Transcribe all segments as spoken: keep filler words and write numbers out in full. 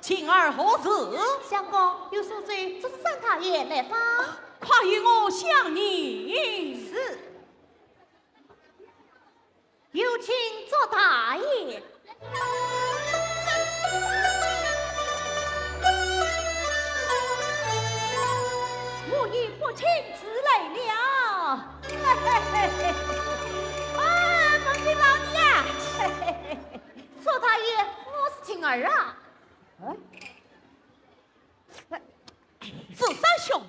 琴儿何事？相公，有书奏祝三太爷来访。快与我相迎。是。有请祝大爷。我已不请自来了。啊，文明老弟呀！祝大爷，我是琴儿啊。哎，祝三兄，文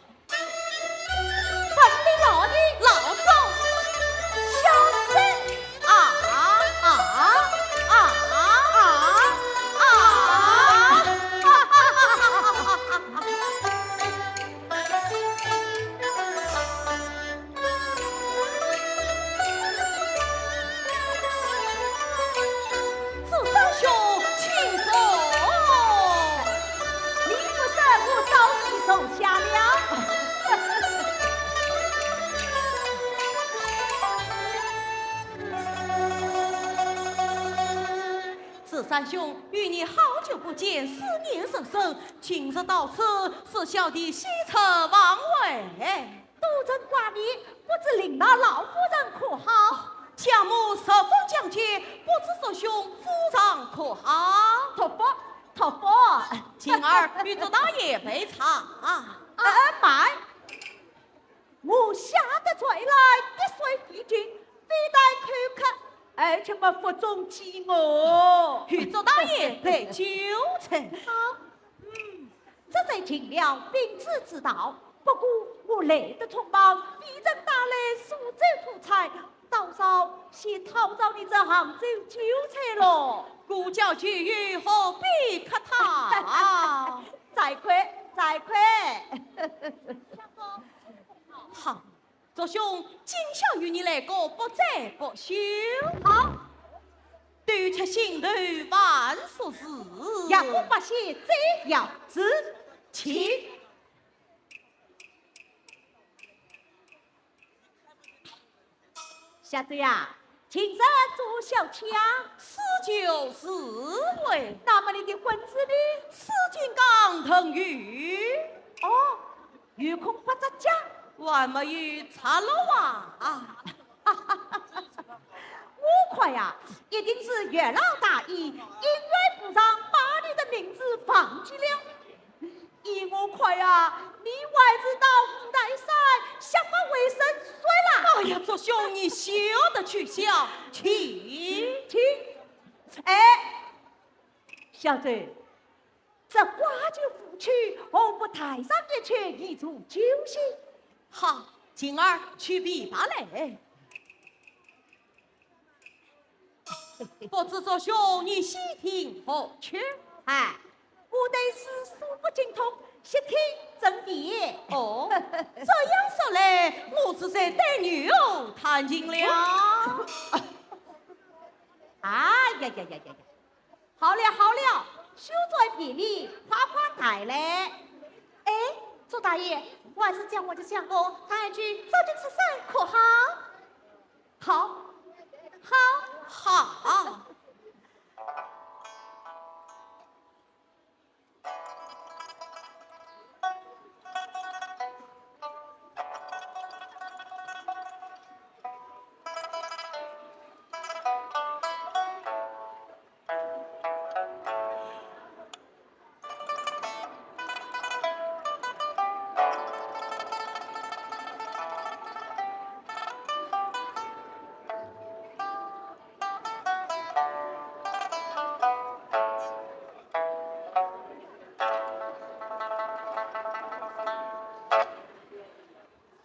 明老弟，老祝，小侄，啊，啊，啊，啊，啊。 祝三兄请坐。你不说，我早已坐下了。祝三兄，与你好久不见，思念甚深，今日到此，是小弟喜出望外。 多承挂念，不知领导老夫人可好？家母十分讲究，不知祝兄夫人可好？托福，托福。琴儿，与祝大爷备茶。啊，慢！我下得船来，滴水未进，非但口渴，而且没腹中饥饿。与祝大爷备酒菜。好。 嗯，这才尽了禀旨之道，不过我来得匆忙，未曾带来苏州土菜，倒是先讨上你这杭州酒菜咯。孤家酒友，何必客套？再会，再会。好， 祝兄，今宵与你来个不醉不休。好。斗吃心头万岁事。夜过八仙醉要子，请。小周呀， 今日做小妾啊？是酒是味。那么你的婚事呢？诗经刚腾云。哦，有空不着家。还没有着落啊。我看呀，一定是月老大意，姻缘簿上把你的名字忘记了。 依我看呀，你还是到五台山削发为僧算了。哎呀，祝兄，你休得取笑，请。请。哎，小周，这花酒无趣，何不台上一曲，以助酒兴？好，琴儿，取琵琶来。 不知祝兄你喜听何曲？哎，我对诗素不精通，悉听正遍。哦，这样说来，我只得对女儿弹琴了。哎呀呀呀呀呀！好了好了，休再别礼，快快抬来。哎，祝大爷，我还是将我的相公弹一曲祝你出山，可好？ 好，好，好。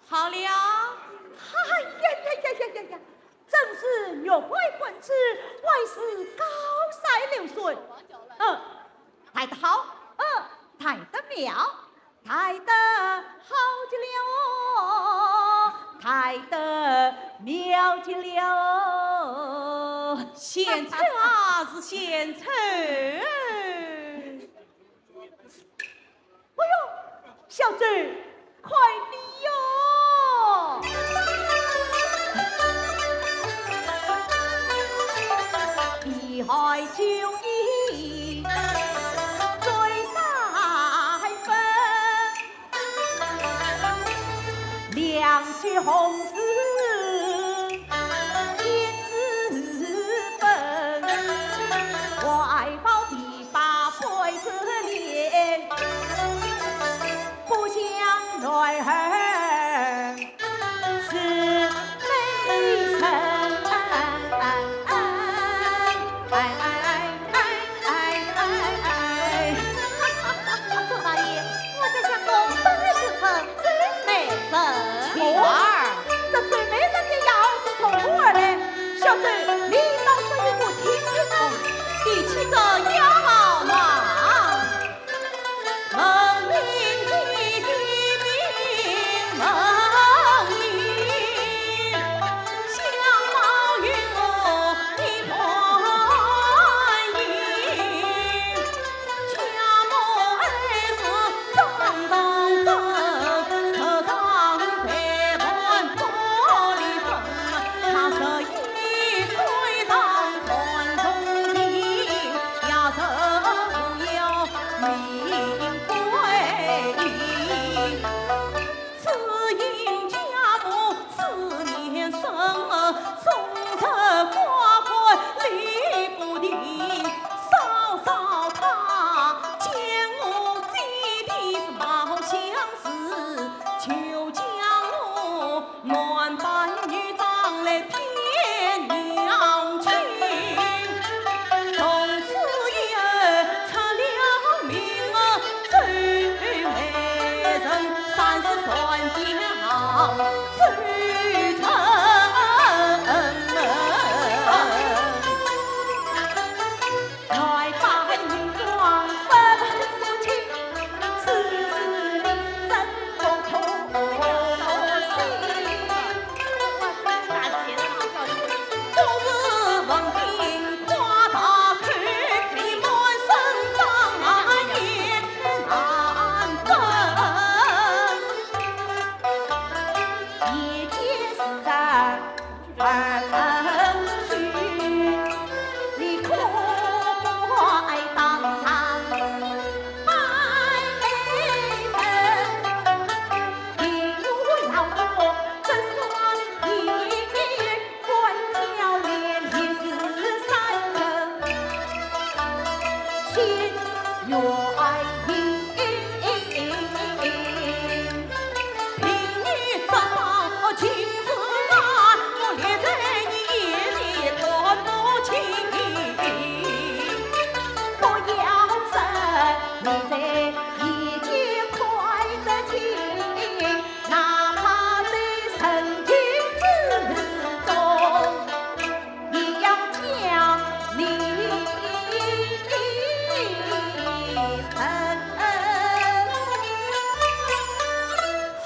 好了。哎呀呀呀呀呀呀！ 真是玉佩官子，还是高山流水。嗯，弹得好，嗯，弹得妙，弹得好极了哦，弹得妙极了哦。献丑啊，是献丑。 哎呦，小周，快理哟！同是胭脂粉，外包琵琶半遮脸，不像男儿是美人。哎哎哎哎哎哎哎哎！周大爷，我家相公本来自称周美人。徒儿，这周美人的雅号是从何而来？小周，你倒说与我听听啊。第七则雅号嘛。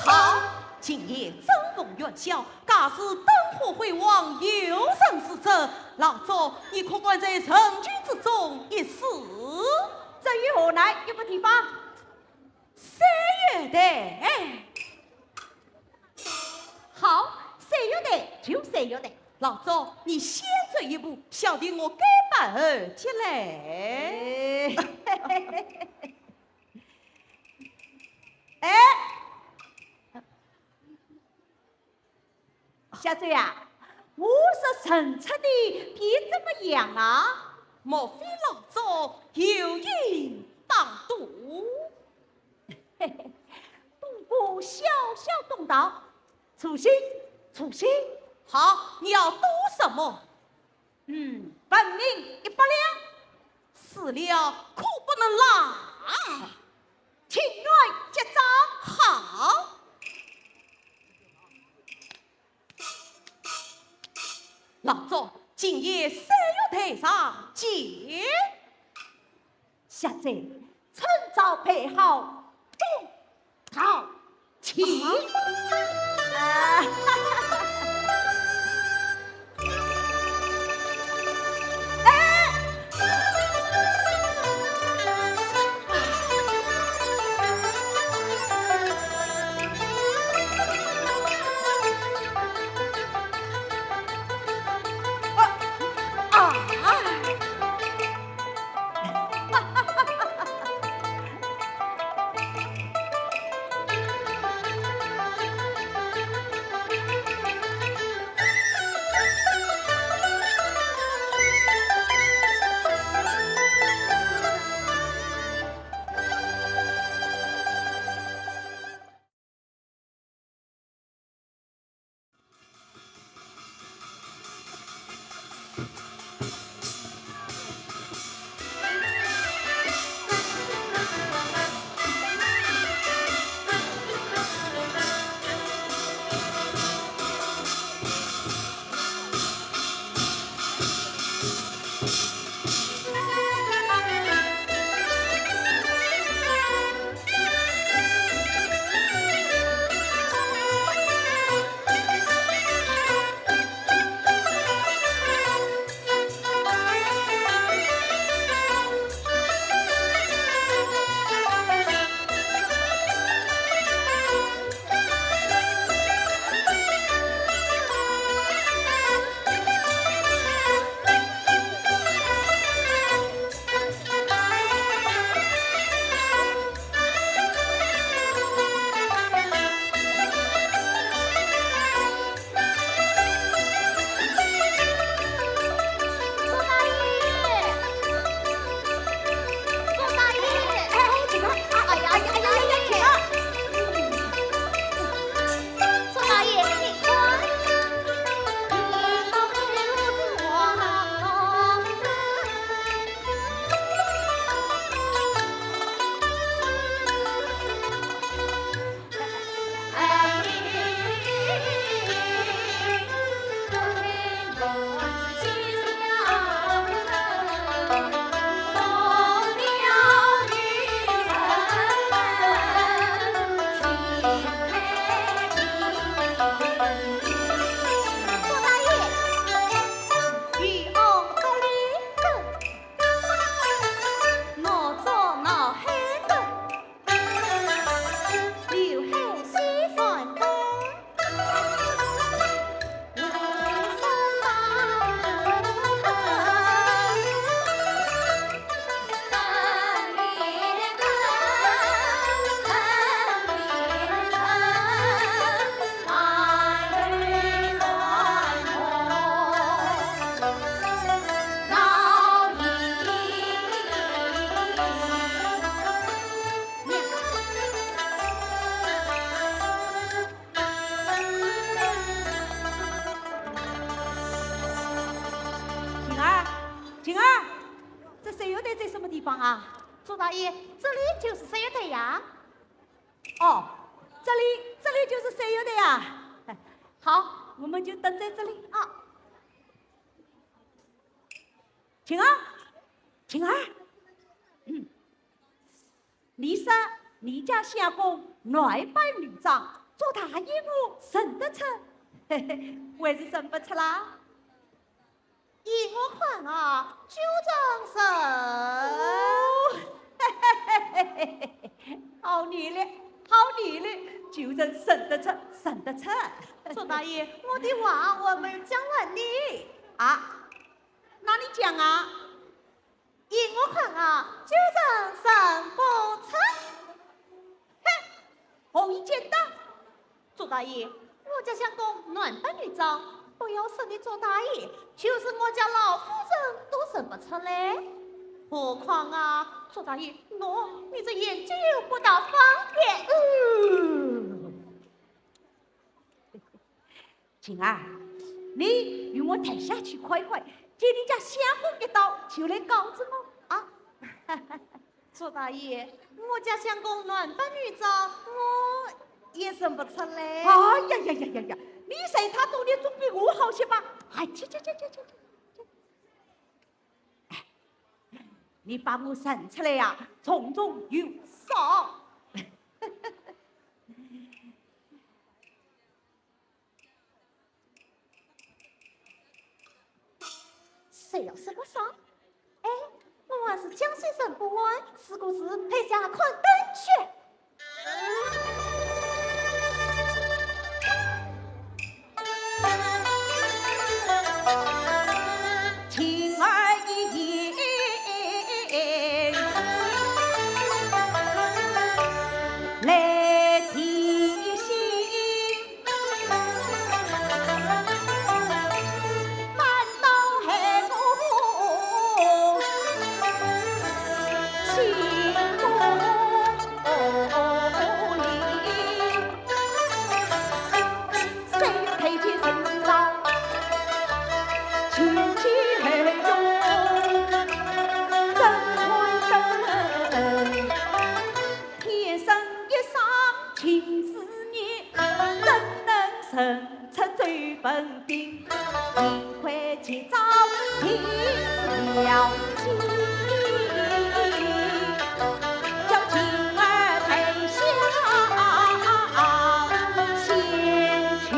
好，今夜正逢元宵， 假使灯火辉煌，有人是真，老祝，你可敢在人群之中一试？这有何难，有个地方。三月台。好，三月台就三月台。老祝，你先走一步，小弟我改扮而即来。哎， 小周呀，我说陈出的变怎么样了？莫非老祝有意当赌？嘿嘿，赌博小小东道，粗心，粗心。好，你要赌什么？ 嗯，分明一百两。输了可不能赖。情愿结账。好。老祝，今夜三月台上见。 小周，趁早备好，走，逃，起。啊。哎。 啊，啊。待在什么地方啊？祝大爷，这里就是三月台呀。哦，这里，这里就是三月台呀。好，我们就等在这里啊。晴儿，晴儿，嗯，你说你家相公男扮女装，祝大爷我认得出，还是认不出啦？依我看啊，就像是。哦，好你了，好你了，就像认得出，认得出。祝大爷，我的话还没讲完呢。啊，那你讲啊。依我看啊，就像认不出。 哼，何以见得？祝大爷，我家相公男扮女装，不要说你祝大爷，就是我家老夫人都认不出来。何况啊，祝大爷，喏，你这眼睛又不大方便。嗯。 晴儿，你与我台下去快快，见你家相公一到，就来告诉我啊。祝大爷，我家相公男扮女装，我也认不出来。哎呀呀呀呀呀，你随他多，你总比我好些吧？哎，去去去去去去。哎，你把我认出来呀，重重有赏。 谁要是不上？哎，我还是江水人不完，是不是陪嫁看灯去？天生一双情字眼，怎能认出周文宾？幸亏今朝定了亲，叫晴儿台下先去。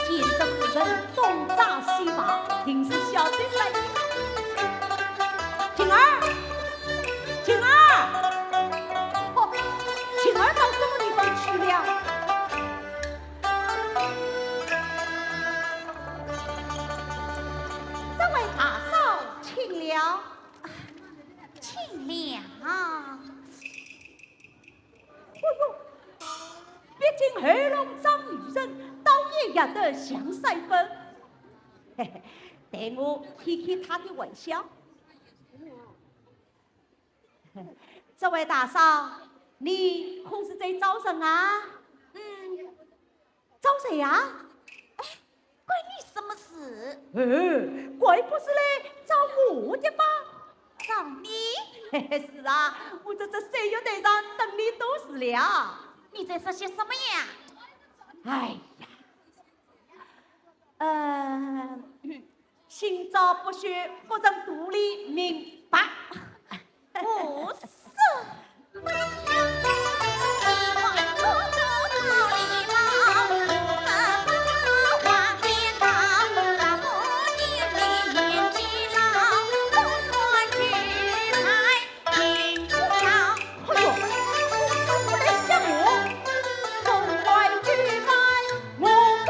见这夫人东张西望，定是小姐来。晴儿，晴儿，哦，晴儿到什么地方去了？这位大嫂，请了。 请了。哦哟，毕竟喉咙长女人，倒也要得像三分。嘿嘿，待我开开她的玩笑。这位大嫂，你可是在找人啊？嗯。 找谁呀？哎，关你什么事？哎，怪不是来找我的吧？找你？嘿嘿，是啊，我在这三月台上等你多时了。你在说些什么呀？哎呀，呃，心照不宣，不曾肚里明白。 不是。哎呦，不来吓我，总管去买。 我不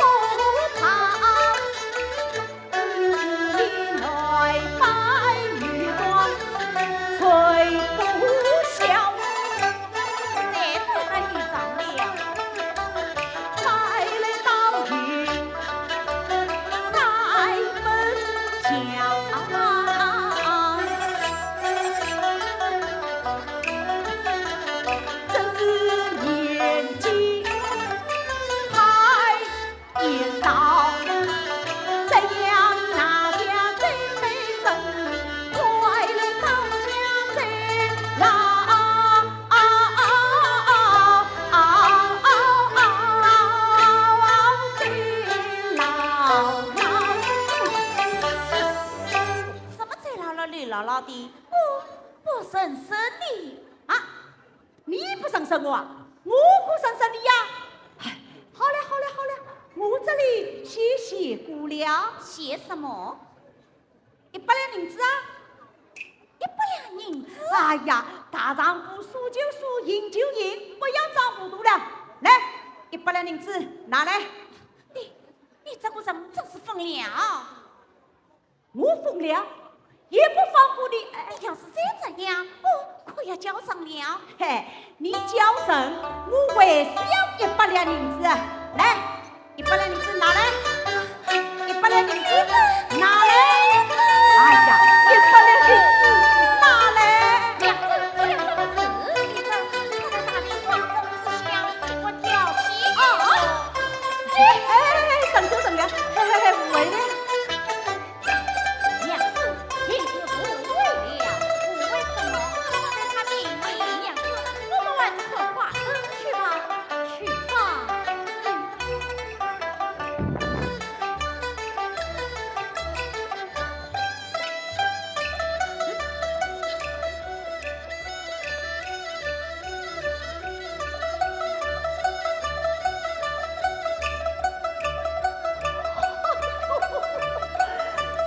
老弟，我不认识你。啊，你不认识我啊？我可认识你呀。哎，好了，好了，好了，我这里写写过了。写什么？一百两银子啊。一百两银子？哎呀，大丈夫说就说，赢就赢，不要装糊涂了。来，一百两银子拿来。你，你这个人真是疯了。 我疯了，也不放过你。哎，你要是再这样，我可要叫人了。嘿，你叫人，我还是要一百两银子。来，一百两银子拿来，一百两银子拿来。哎呀，一百两银子拿来。娘子，出了什么事？你这，他在大庭广众之下，给我跳起。哦，哎，哎，哎，哎，省手省了，嘿嘿嘿，误会了。 娘子，你是误会了，误会什么？我在他面前。娘子，我们还是看花灯去吧，去吧。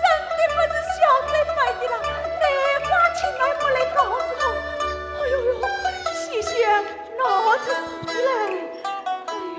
真的不是小嘴摆的啦，难怪青梅不来告诉我。哎呦呦，谢谢，那这是嘞。哎呦。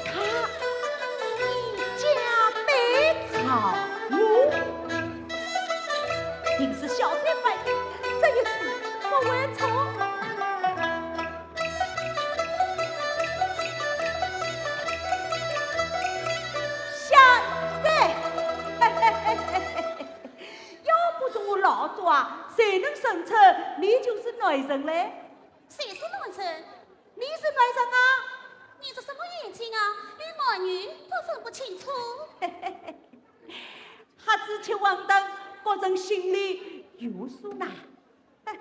他一家被抄，定是小嘴摆的，这一次不会错。小嘴，要不是我老早啊，谁能认出你就是男人嘞？ 谁是男人？你是男人啊！你这什么眼睛啊？连男女都分不清楚。瞎子吃黄灯，各人心里有数呐。好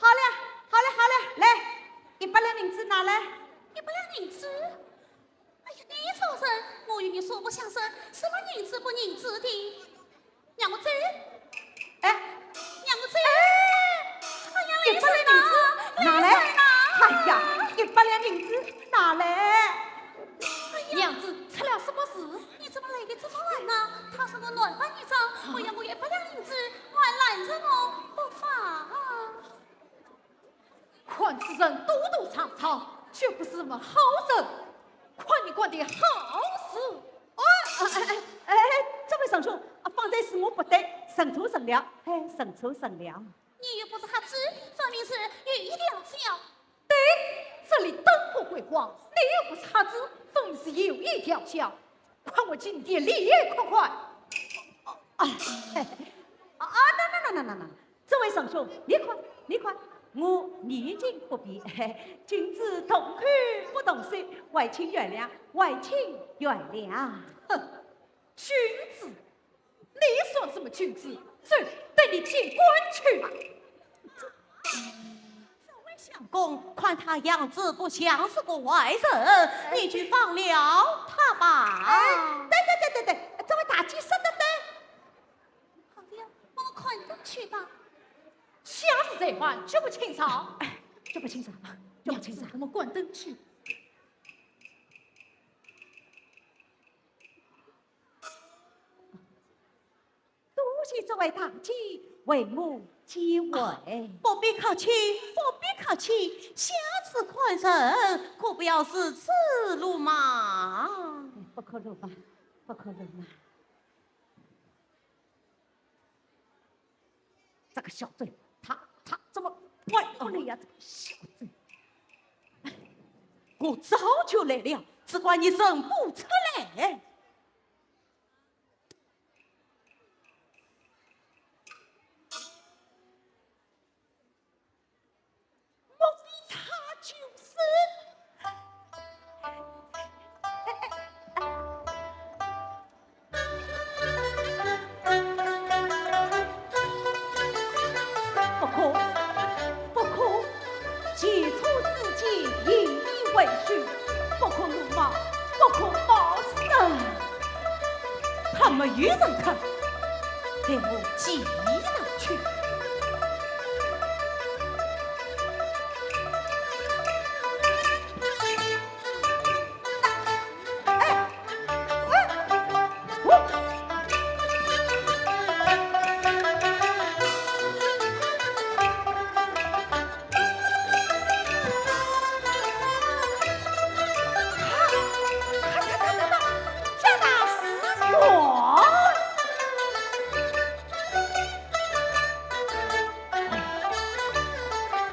了，好了，好了，来，一百两银子拿来。一百两银子？哎呀，你这人，我与你素不相识，什么银子不银子的？ 让我走。哎，让我走。哎，哎呀，一百两银子，拿来。哎呀，一百两银子，拿来。哎呀，娘子，出了什么事？你怎么来得这么晚呢？他是我男扮女装，我要我一百两银子，还拦着我不放。 看此人躲躲藏藏，绝不是什么好人，看你管的好事。哦，哎哎哎哎，这位仁兄，啊，方才是我不对，认错认了，哎，认错认了。你又不是瞎子，分明是有一条桥。对，这里灯火辉煌，你又不是瞎子，分明是有一条桥。 看我今天厉害快快！啊，啊，那那那那那那，这位仁兄，你看，你看，我年近不便，君子同口不同舌，还请原谅，还请原谅。哼，君子，你算什么君子？走，带你见官去吧。 这位相公，看他样子不像是个坏人，你去放了他吧。哎，对对对对对，这位大姐说得对。好的，我们看灯去吧。下次再犯，绝不轻饶。哎，绝不轻饶，绝不轻饶。我们看灯去。 多谢这位大姐为我解围。啊，不必客气，不必客气，下次看人可不要如此鲁莽。哎，不可鲁莽，不可鲁莽。这个小嘴，他，他怎么怪不得呀？这个小嘴。我早就来了，只怪你认不出来。莫非他就是？ 不可，不可，前车之鉴，引你为训，不可鲁莽，不可冒失。他没有认出，待我继续上去。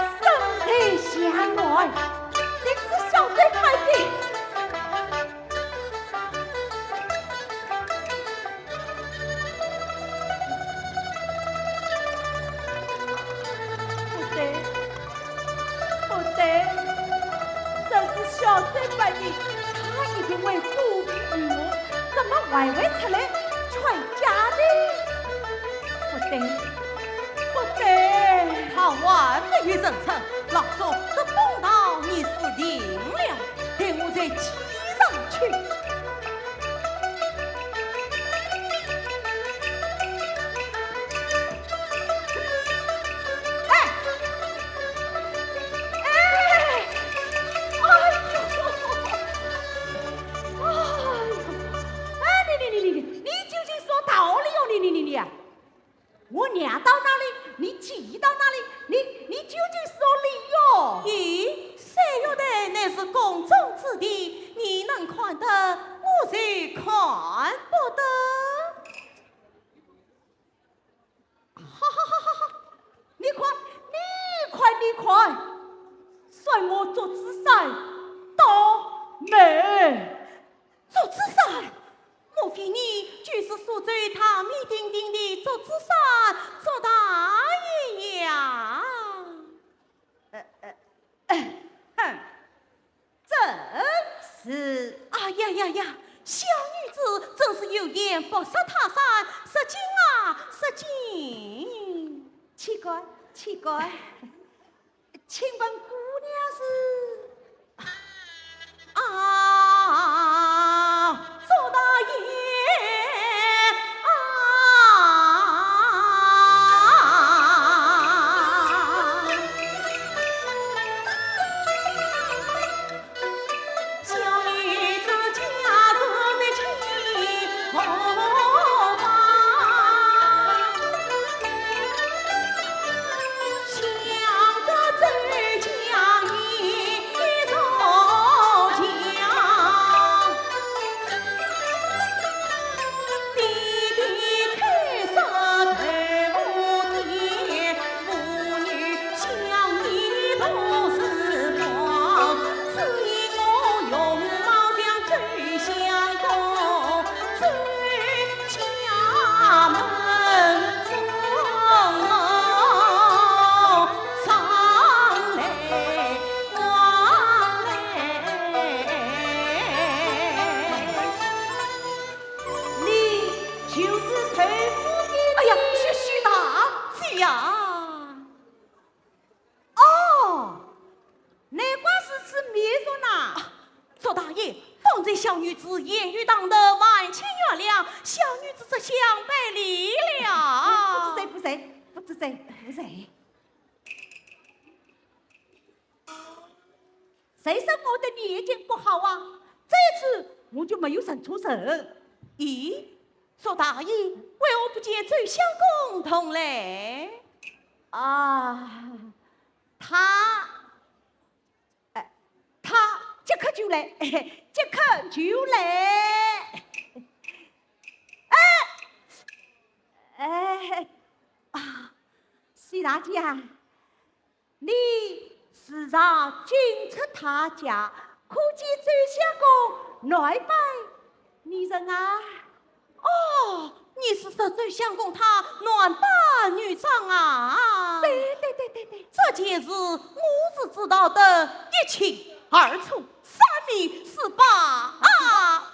身在下来，定是小贼派的。不对，不对，这是小贼派的，他一定会躲避于我，怎么还会出来劝架的？ 不对，不对，他还没有认出，老祖这东道你输定了，待我再继上去。哎，哎，哎呦，哎呦，哎，你你你你你，你究竟说道理哦，你你你你啊！ 我让到哪里，你去到哪里，你你究竟说理哟？咦，三月台乃是公众之地，你能看得，我就看不得。哈哈哈哈哈！你看，你看，你看，算我祝枝山倒霉。 祝枝山，莫非你就是苏州大名鼎鼎的祝枝山祝大爷呀？呃呃，哼，正是。哎呀呀呀，小女子真是有眼不识泰山，失敬啊，失敬。岂敢，岂敢。 请问姑娘是？啊，祝大爷啊！你就是头目的？哎呀，是，是的，是呀。哦，难怪如此面熟呐。啊，祝大爷，方才小女子言语唐突，还请原谅，小女子这厢赔礼了。不知罪，不知罪，不知罪，不知罪。 谁说我的眼睛不好啊？这次我就没有认错人。咦，祝大爷，为何不见周相公同来？啊，他，呃，他即刻就来，即刻就来。哎，哎，啊，许大姐啊， 你时常进出他家，可见周相公男扮女装啊？哦，你是说周相公他男扮女装啊？对对对对对。这件事我是知道的一清二楚，三明四白啊。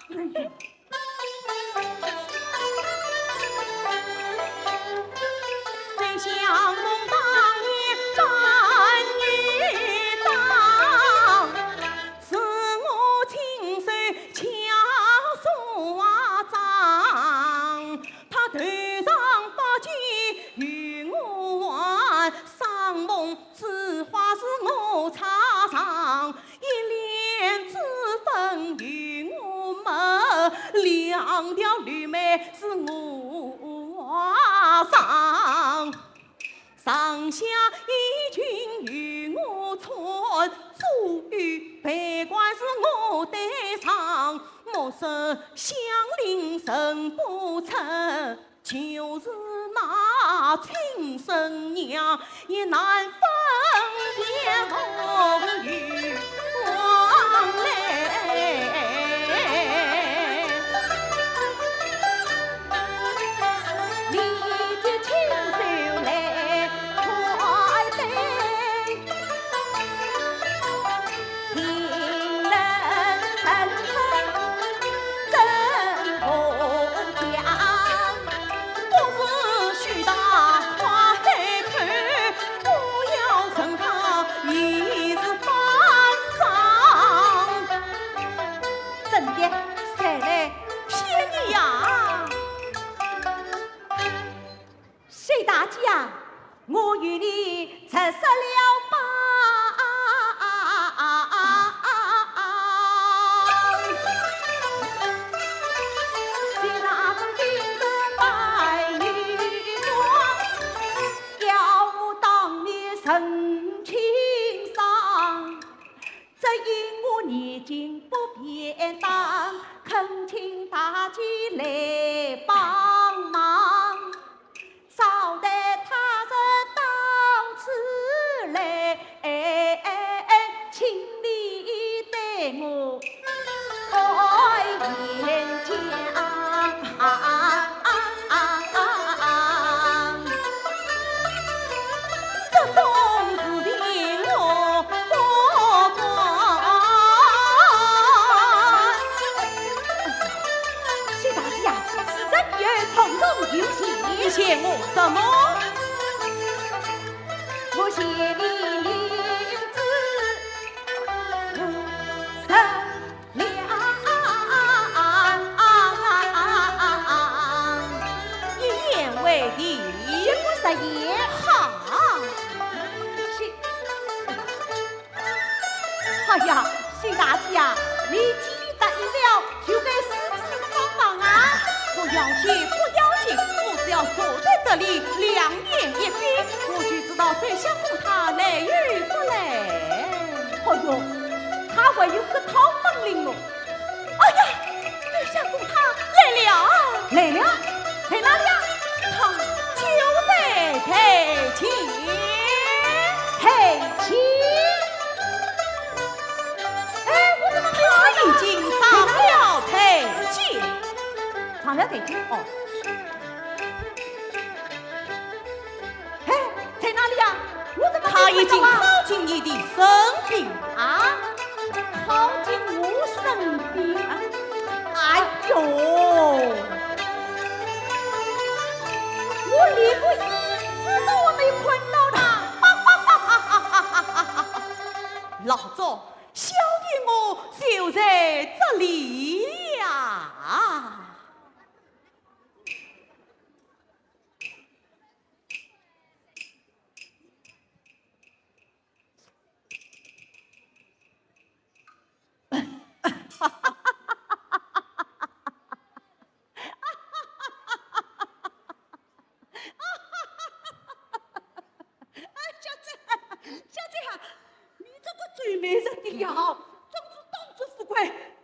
真的，谁来骗你呀？ 谢大姐啊，我与你直说了吧。只因我年纪不便当，恳请大姐来帮忙。少待他日到此来，请你对我言讲。 这种事情我不管。谢大姐呀，此人有从容有序。你嫌我什么？我嫌你女子无人 了。一言为定。绝不食言。哈！是。哎呀，谢大姐啊，你既答应了，就该实际上访啊。不要紧，不要紧，我只要坐在这里，两眼一闭，我就知道周相公他来与不来。哎呦，他还有这套本领哦。 哎呀，周相公他来了。来了？在哪里啊？他就在台前。台前？哎，我怎么没有看到？他已经上了台阶。上了台阶？哦。 嘿，在哪里呀？我怎么没看到啊？他已经靠近你的身边。啊？靠近我身边？哎呦，我连个影子都没看到呢。老祝，小弟我就在这里呀。 哎，小姐，小姐啊，你这个最美人的呀，真是当之无愧，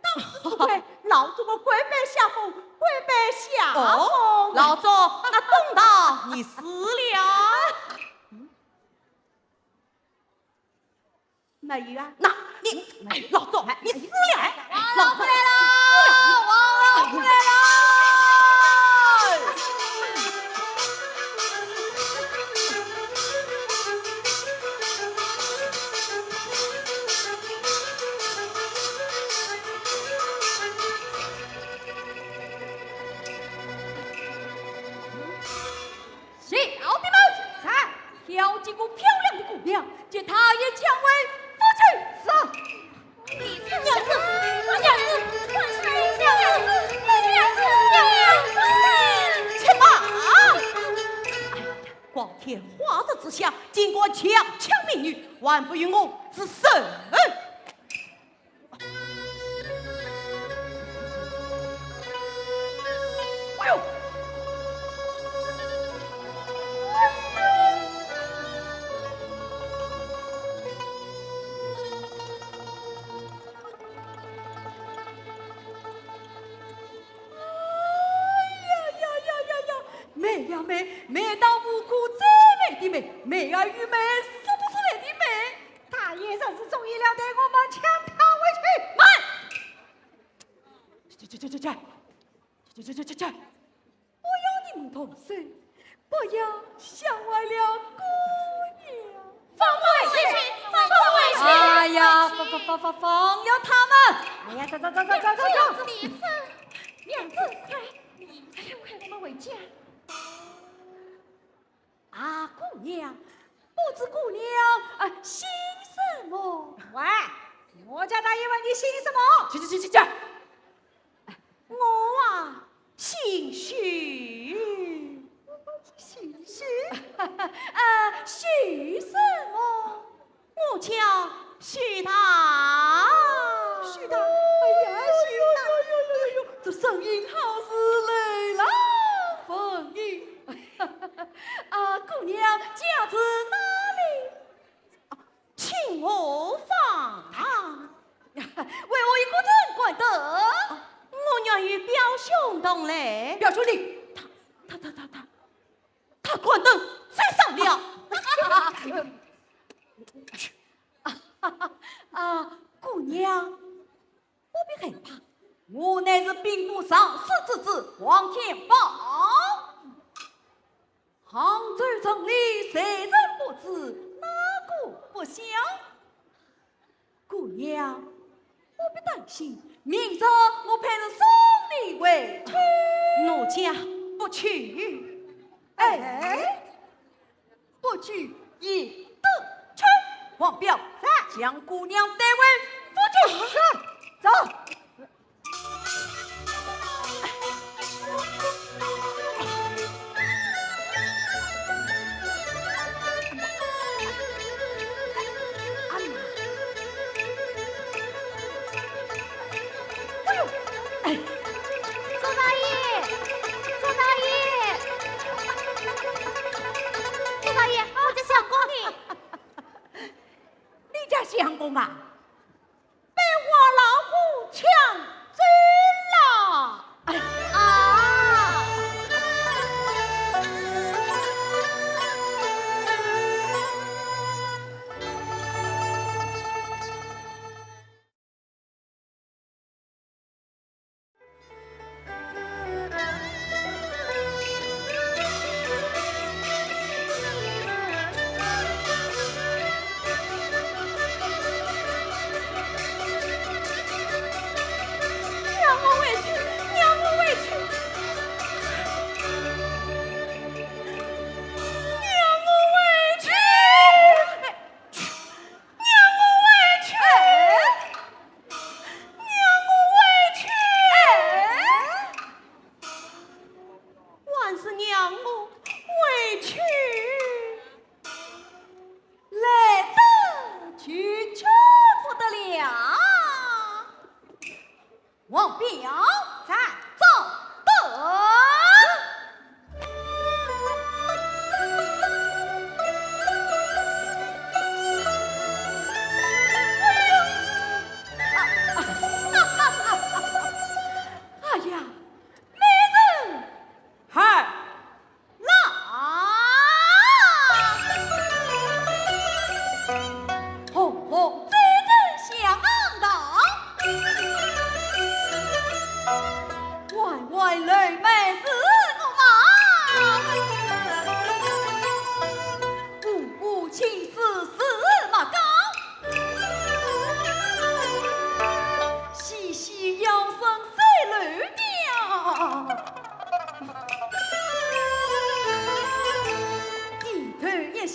当之无愧，老祝我跪拜相公，跪拜相公。哦，老祝，那东道你死了。 没有啊？那，你，哎，老总，哎，你死了，哎，老总，王老虎来了，王老虎来了。小的们，在，挑几个漂亮的姑娘，给她也抢为夫妻。是。 娘子，我娘子，放开，娘子，我娘子，娘娘，放开！且慢！哎呀，光天化日之下，竟敢强抢民女，还不与我住手！哎呦！ 哎呀呀呀呀呀！美呀美，美到无可再美的美，美而愈美，说不出来的美。大爷若是中意了，待我们抢她回去。慢！去去去去去去！去去去去去！ 不要你们动手，不要吓坏了姑娘。放我回去，放我回去！哎呀，放放放放放了他们！哎呀，走走走走走走走！娘子，快，快，快，我们回家。啊，姑娘，不知姑娘啊姓什么？喂，我家大爷问你姓什么？去去去去去！ 我啊，姓许。姓许？啊，许什么？我叫许大。许大，哎呀，许大。哎呦，这声音好似雷浪风雨。啊，姑娘家住哪里？ 请我放荡。为何一个人敢登？我愿与表兄同来。表兄弟，他，他，他，他，他，他敢登，罪上了。啊，姑娘， 不必害怕，我乃是兵部尚书之子王天豹。杭州城里谁人不知，哪个不晓？姑娘，不必担心，明朝我派人送你回去。奴家不去。哎， 不去也得去。王彪，在。将姑娘带回府去。是，走。哎呦，哎。周大爷，周大爷。 周大爷，我家相公呢？你家相公啊，被王老虎抢走了。哎，啊！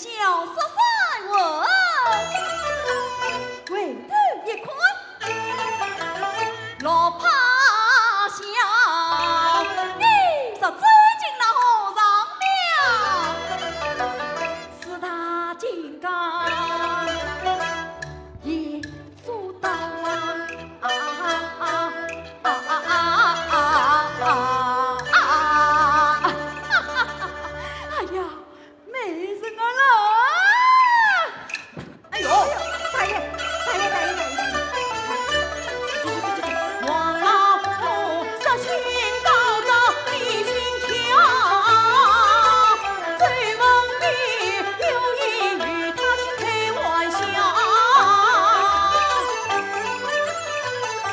小说散文，回头一看，落怕小，你是走进了和尚庙，四大金刚也做到啊，啊啊啊啊啊啊啊！哎呀！ 没人啊啦！哎呦，大爷，大爷，大爷，大爷，大爷！王老夫，绍兴高招你心巧，周文帝有意与他去开玩笑。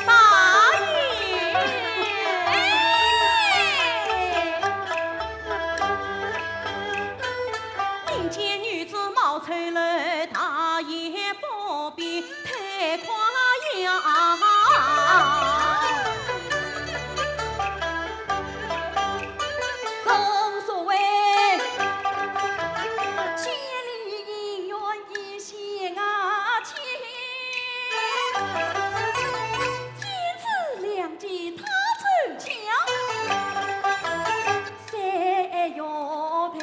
大爷！ 民间女子貌丑陋，大爷不必太夸耀。正所谓，千里姻缘一线牵，天赐良机他凑巧。 三月台，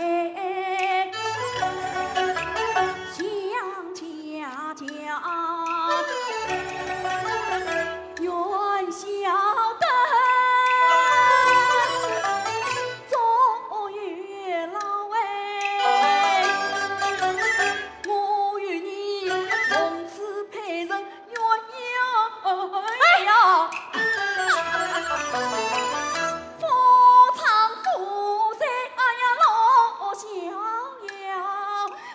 想家家，元宵灯，中月老哎，我与你从此配成 鸳鸯呀，夫唱妇随，哎呀，罗小妖，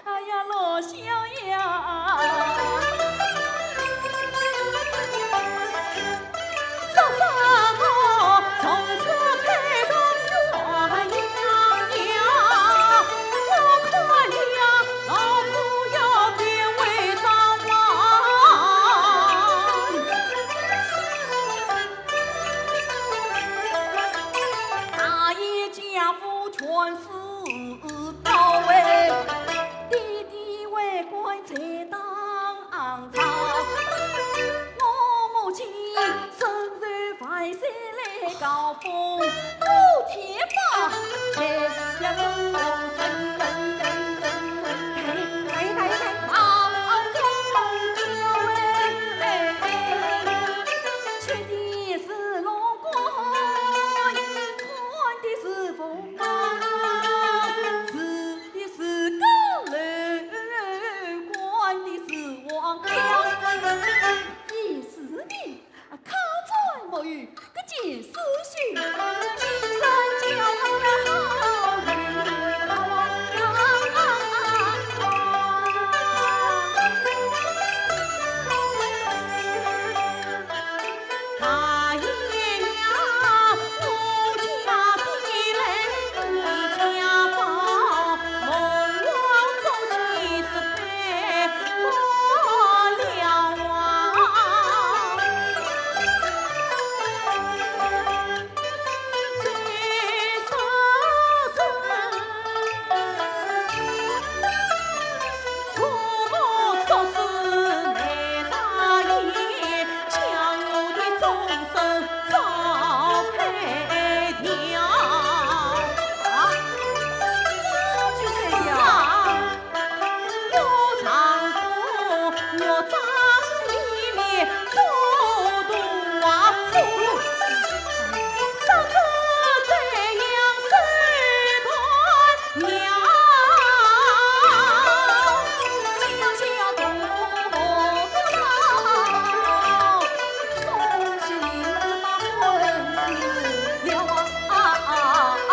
哎呀，罗小妖。说什么从此配成鸳鸯呀？我看你呀，老夫要变为张王。 大爷家父全是高位，爹爹为官才当朝。我母亲身受万岁来告封，我天吧，才要封神。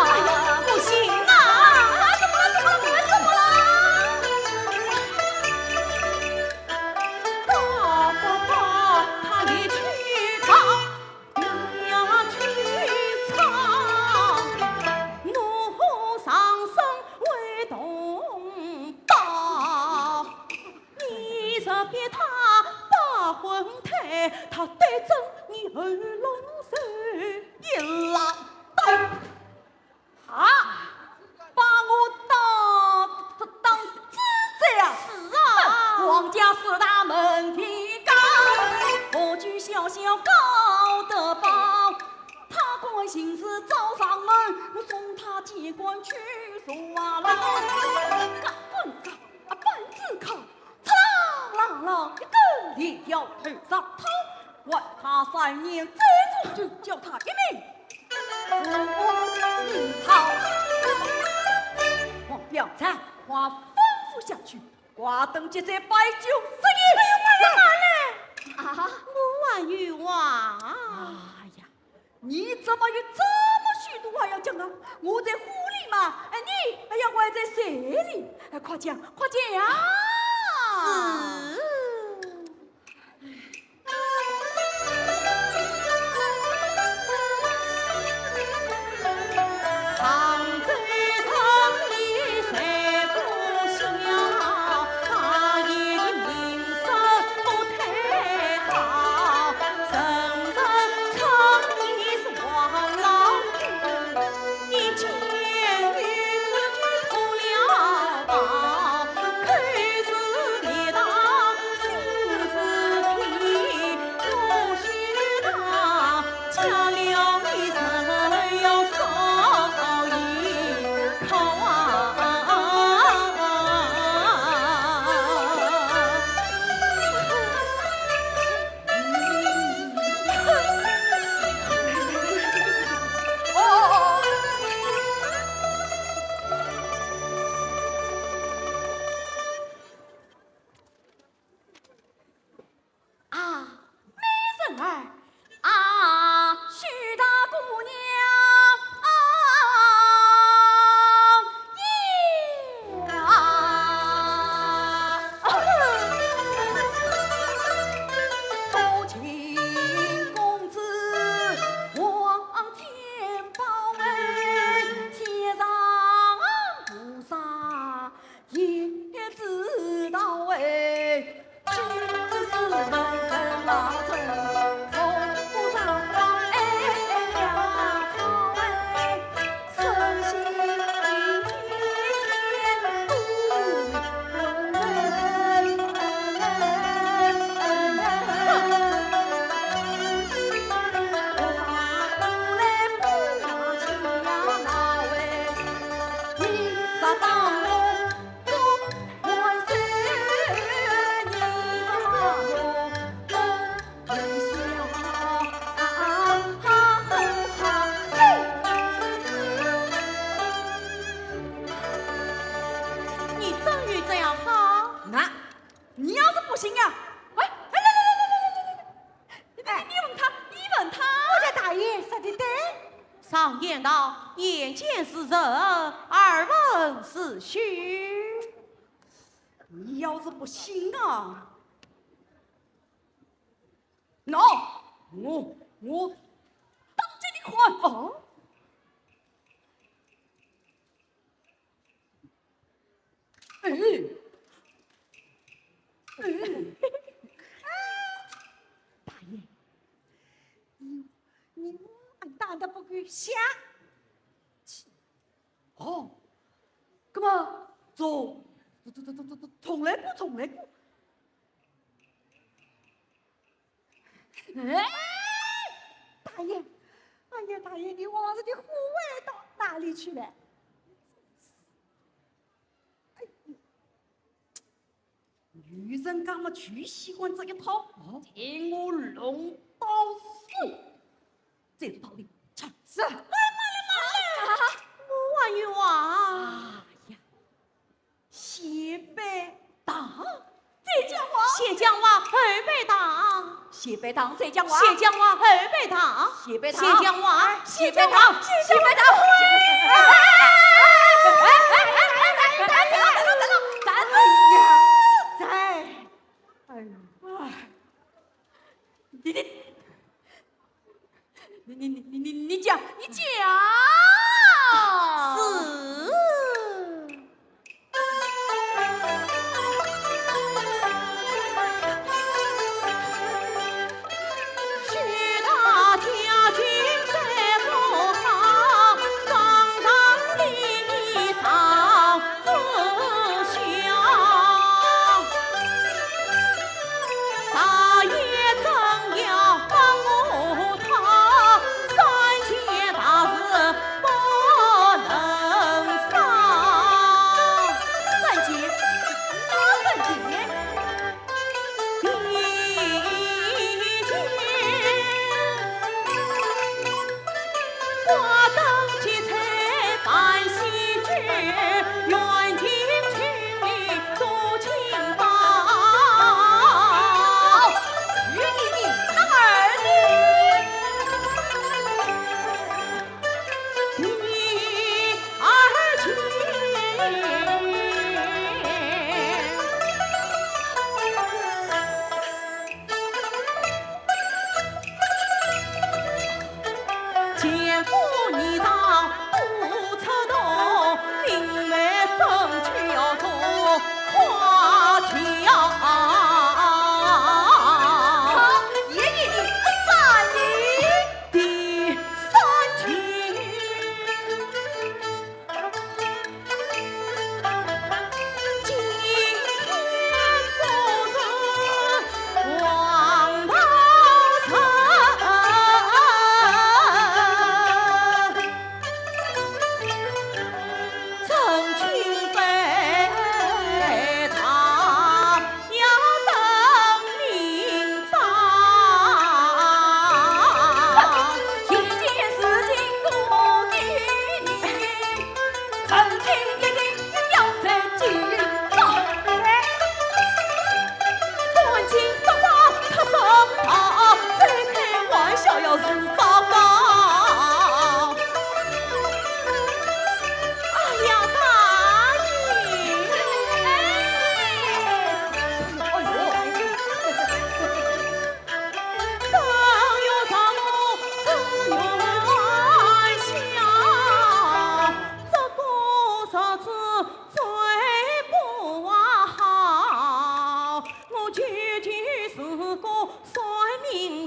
哎呀，不行啊！怎么了？怎么了？怎么了？啊，把我当，当猪行事走上门，我送他几官去坐牢。嘎嘣嘎，啊，板子敲，嚓啦啦啦，一根链条头上套，关他三年，再做就叫他一命。无名草，王彪，再话吩咐下去，挂灯结彩，摆酒设宴。哎呦妈呀，慢来！啊，我还有话。哎呀， 你怎么有这么许多话要讲啊？我在火里嘛，哎，你还要关在水里，哎，快讲，快讲呀！是。啊，美人儿啊，许大姑娘啊，呀！多情公子望天宝哎，天上菩萨 也知道哎，君子是人人老成，从不上哎呀，草哎，身心天天都人人。你终于这样好？那，你要是不信呀，哎，哎，来来来来来来来来，你你你问他，你问他。我家大爷说的对。常言道，眼见是人，耳闻是虚。你要是不信啊，喏，我我当着你看。哦。 哎，哎，大爷，你你我俺打得不够响。哦，那么从从从从从从来不从来不。 哎，大爷，哎呀，大爷，你往日的火味到哪里去了？哎，女人家嘛就喜欢这一套，哦，听我弄到死，这道理唱是。哎，慢来，慢来，我还有话。哎呀， 先拜堂，再讲话。先讲话，后拜堂。先拜堂，再讲话。先讲话，后拜堂。先拜堂，先讲话，先拜堂，先讲话。先拜堂。哎，哎，哎，哎，哎，哎，站住，站住，站住，站住！哎呀，哎，你，你， 你你你你你你讲，你讲。是。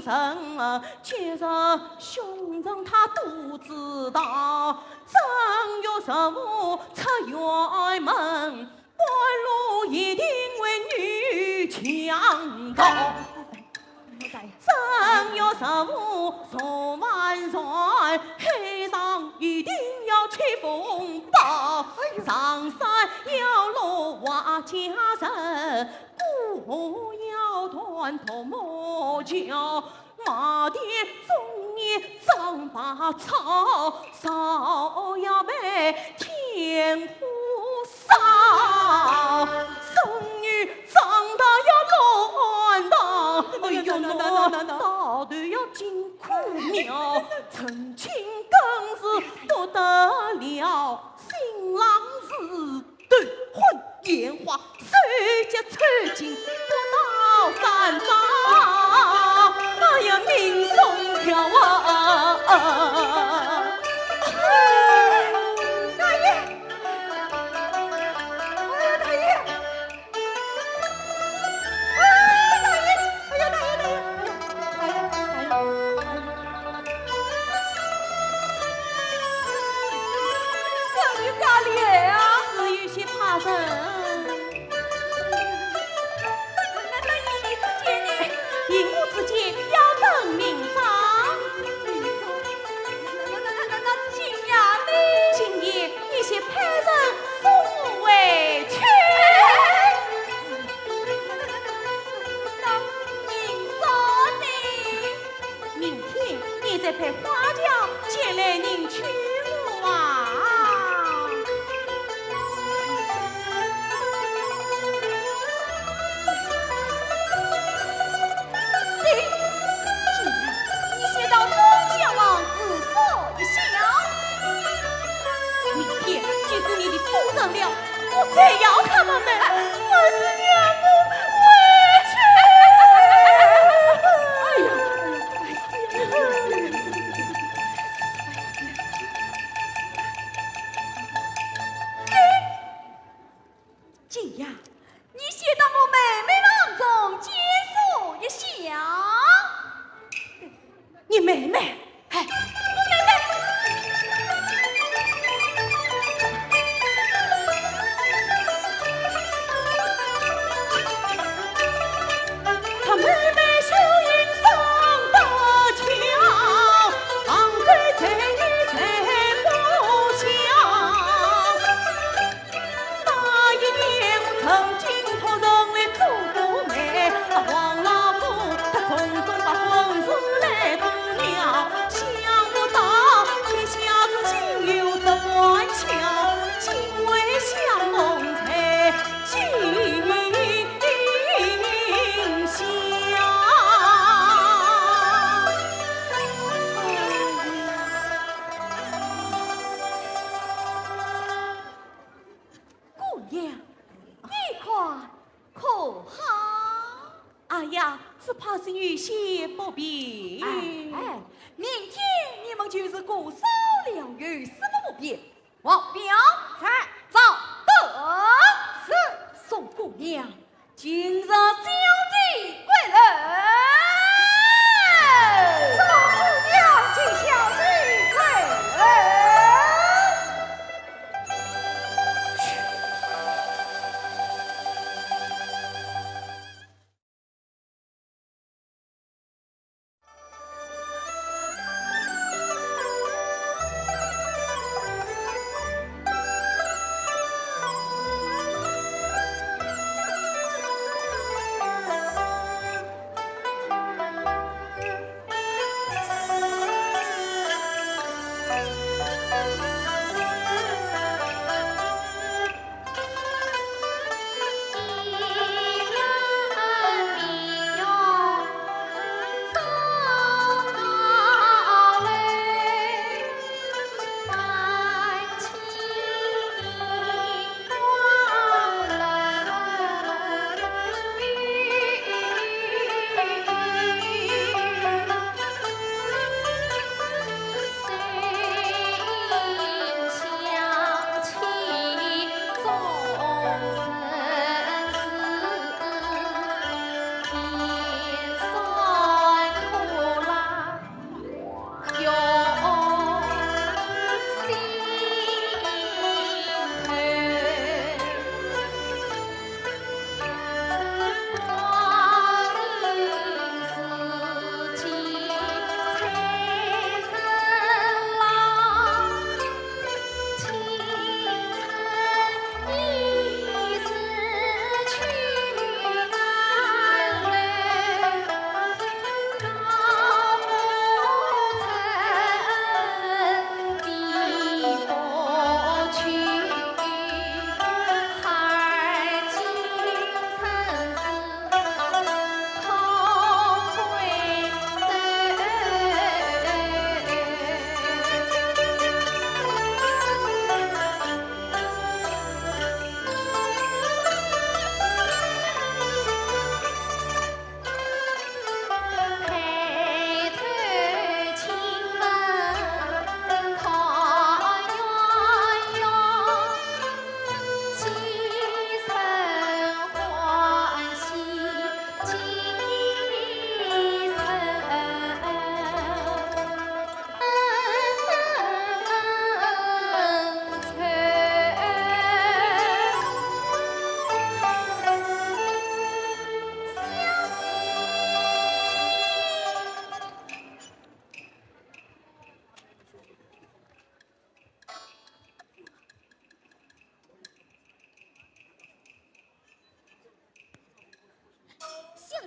人，其实兄长他都知道，正月十五出远门，半路一定会遇强盗。正月十五坐帆船，海上一定要起风暴，上山要落花家人，过河要断独木桥。 马蹄中间长把草，烧要被天火烧。孙女长大要乱大，哎呦，乱大头要进孔庙，成亲更是不得了，新郎是 头昏眼花，手脚抽筋，跌倒三跤，哎呀，命送掉啊！大爷，哎呀，大爷，哎呀，大爷，哎呀，大爷，大爷，哎呀，大爷，大爷。 关羽家里啊，是有些怕人。那，那一日之间呢？一日之间要等明朝。明朝？那，那，那，那，那今夜呢？今夜你先派人送我回去。那，那，那，那，那明朝呢？ 明天你再派花轿前来迎娶我啊！对，今夜你先到东厢房住宿一宵。明天就是你的夫人了。 我才要他们们，还是让我回去。哎呀，哎呀，哎呀。金雅，你先到我妹妹房中借宿一宵。 你妹妹？哎，我妹妹！她妹妹秀英生得巧，杭州才女才不小。 那一年我曾经托人来做过媒，黄老夫他从中把婚事来做了，想不到天下事情有这玩巧，今为相逢才尽晓。 姑娘，你看可好？哎呀，只怕是有些不便。哎，哎，明天你们就是过烧粮，有什么不便？王彪在。赵德是。送姑娘 今日小姐归楼。送姑娘，今小姐归楼。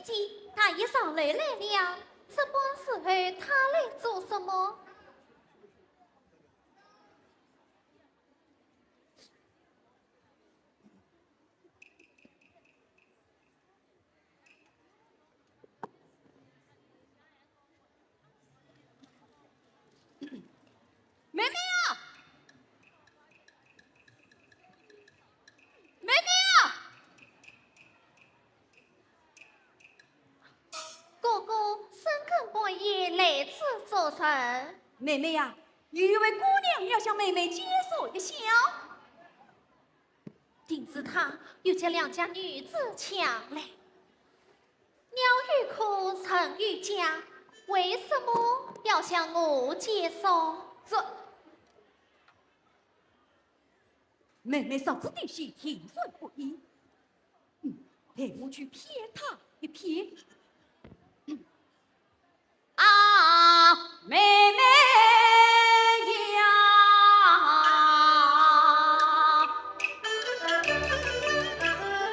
姐，大爷上楼来了，这般时候他来做什么？ 妹妹啊！妹妹啊！哥哥深更半夜来此做甚？妹妹呀，有一位姑娘要向妹妹介绍一下。 定是他又将两家女子抢来。鸟语哭，人语家，为什么要向我介绍？这……妹妹上次的戏停算不已，嗯，待我去骗他一骗。 啊，妹妹呀，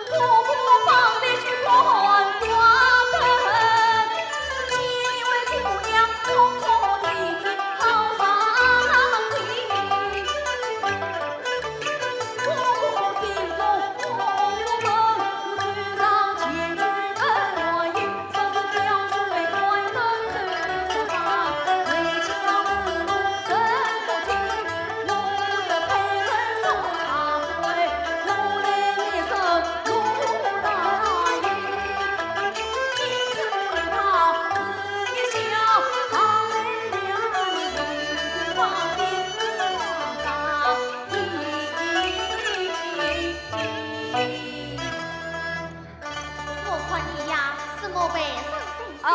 我不妨再去看转灯，几位姑娘通通听听好伤心。 我看你呀，是没备上点心，啊。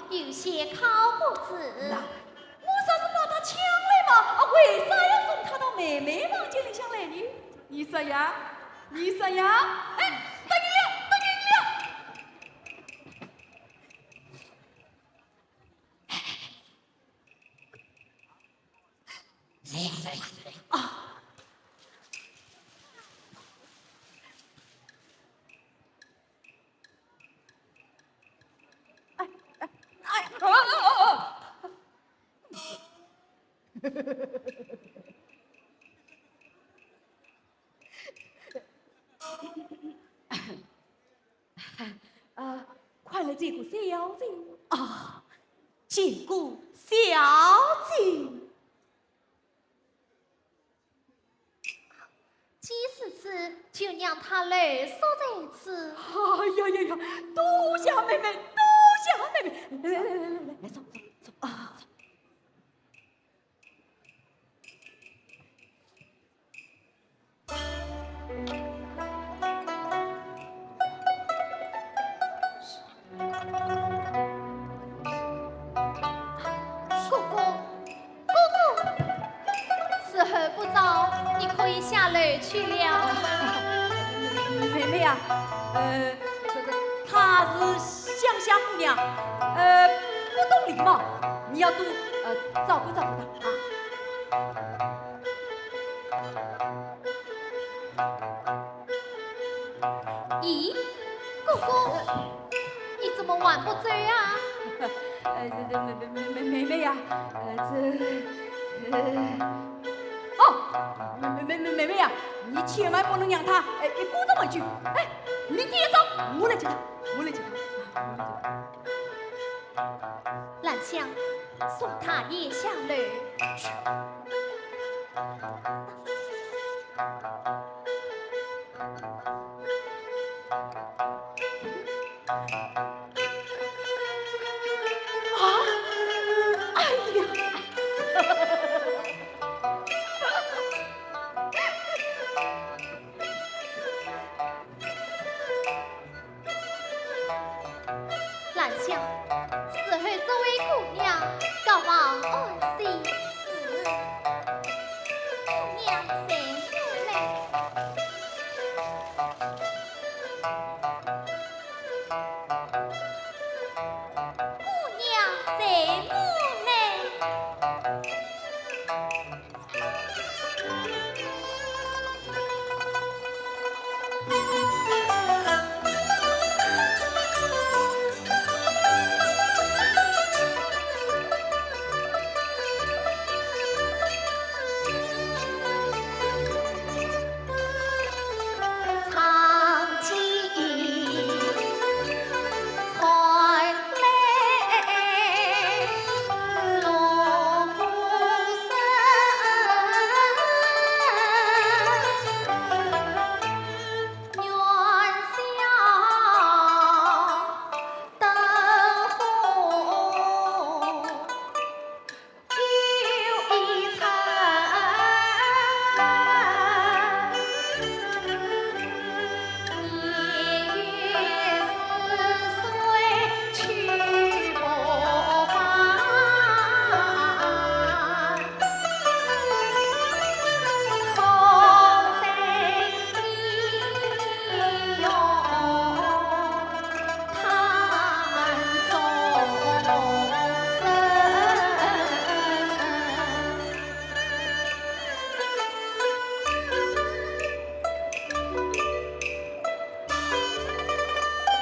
有些靠不住。那我说是把他抢来嘛，啊，为啥要送他到妹妹房间里向来呢？你说呀，你说呀，哎，答应了，答应了。 啊！哎，哎，哎，哦，哦，哦，哦。 啊，快来见过小姐。啊，见过小姐。既是此，就让他留宿在此。哎呀呀呀，多谢妹妹，多谢妹妹。来来来来来来，坐坐坐啊。 哥哥，哥哥，时候不早，你可以下楼去了。妹妹呀，呃，这个，她是乡下姑娘，呃，不懂礼貌，你要多，呃，照顾照顾她啊。 咦，哥哥，你怎么还不走啊？呃，这，这，妹，妹，妹，妹妹呀，呃，这，呃，哦，妹，妹，妹，妹妹呀，你千万不能让她，呃，一个人回去。哎，明天一早，我来接她，我来接她，啊，我来接她。 兰香，送大爷下楼去。啊！哎呀！ 兰香，伺候这位姑娘，告望安心。是。姑娘请来。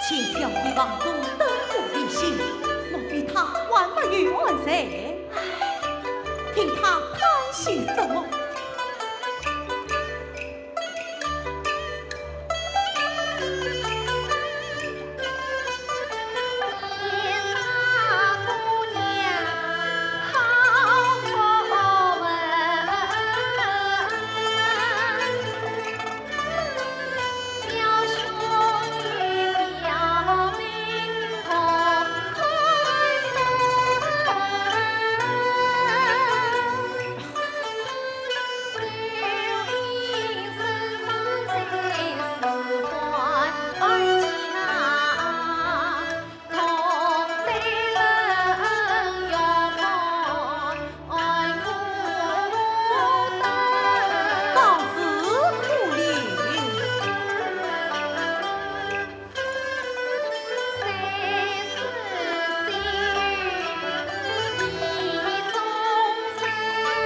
见小姐房中灯火微熄，莫非她还没有安睡？唉，听她叹息什么？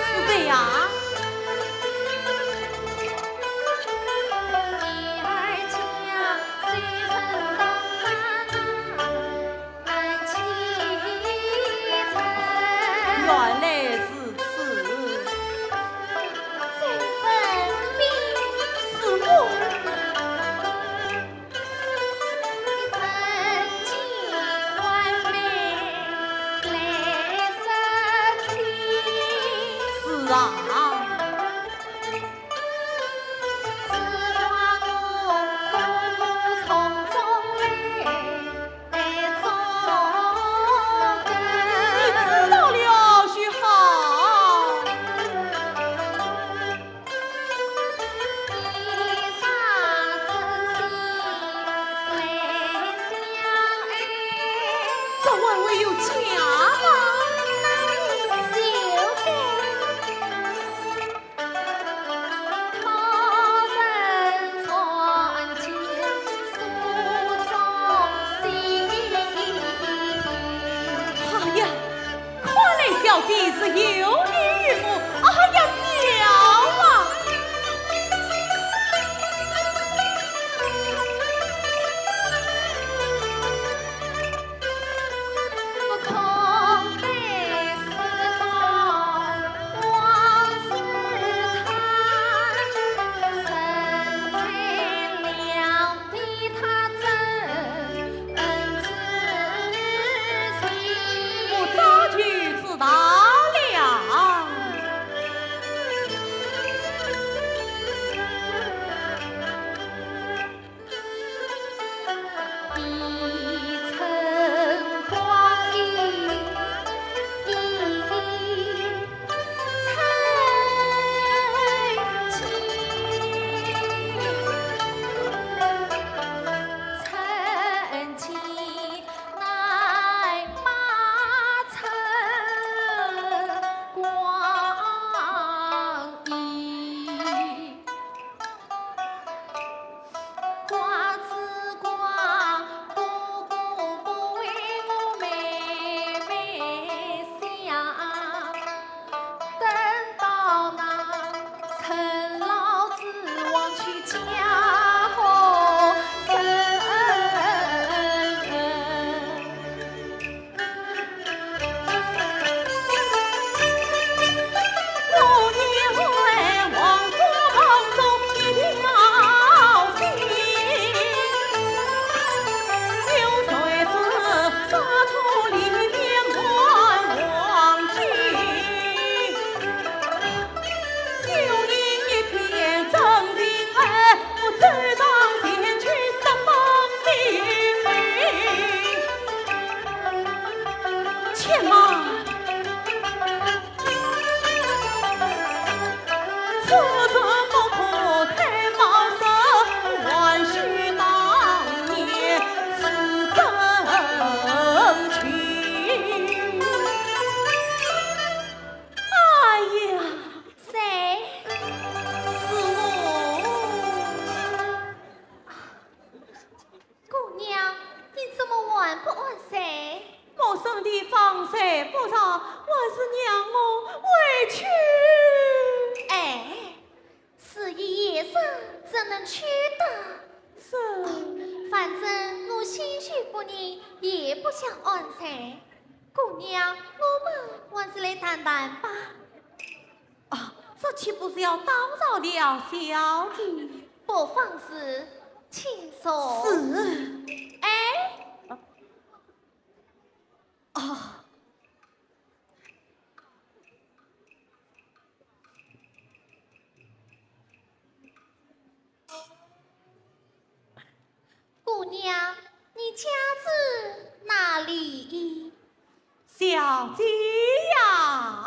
是这样。原来如此。这份兵是我 是啊。你知道了就好。 这还会有假吗？那你就该。哎呀， 看来小姐是有意于我。哎呀，妙啊！我早就知道了。且慢。哎呀，谁？是我。 姑娘，你怎么还不安睡？陌生地方睡不着，还是让我回去。哎，时已夜深，怎能去得？是。哦，反正我先人也不想安睡。姑娘，我们还是来谈谈吧。啊，这岂不是要打扰了小姐？不妨事，请坐。是。哎，啊。姑娘，你家住哪里？小姐呀，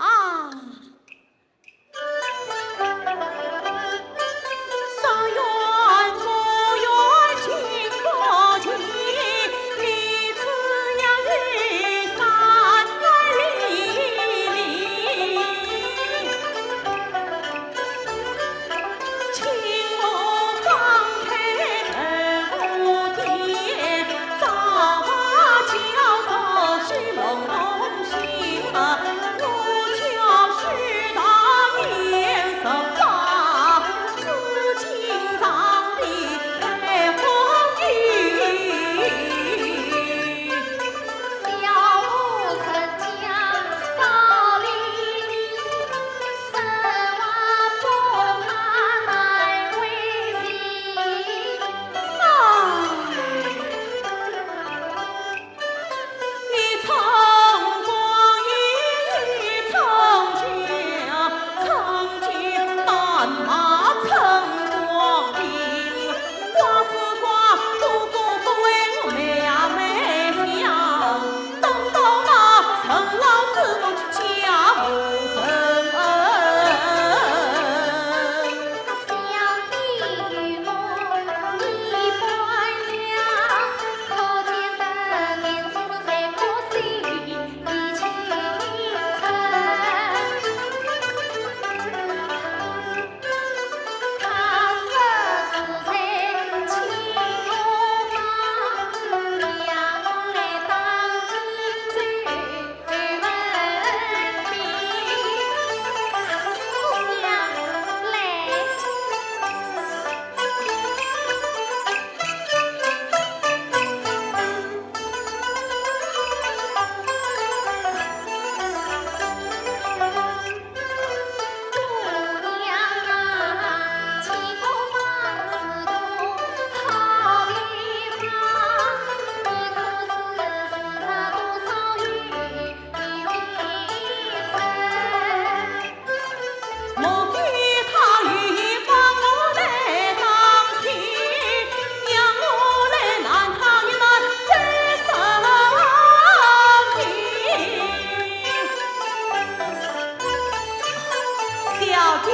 小姐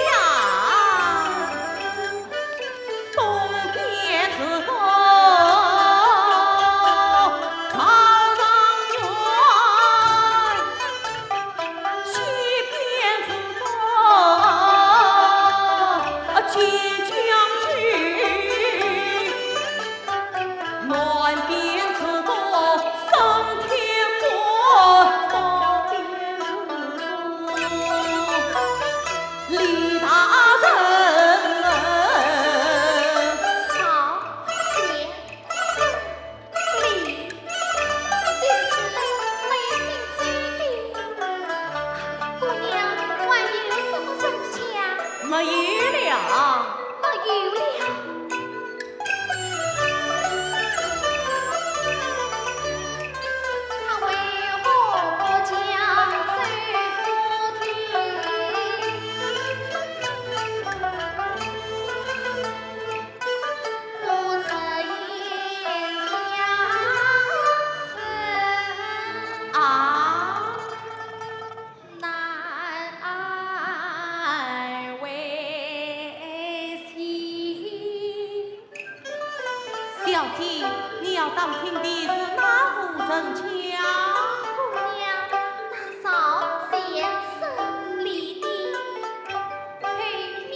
呀，东边是个朝阳院，西边是个建江军。 南边是个升天观，北边是个李大人。朝、县、省、里，就是没有姓周的。姑娘，还有什么人家？没有了。没有了。 啊。 难为情。小姐，你要打听的是哪户人家？姑娘，那朝、县、省、里的后面呢？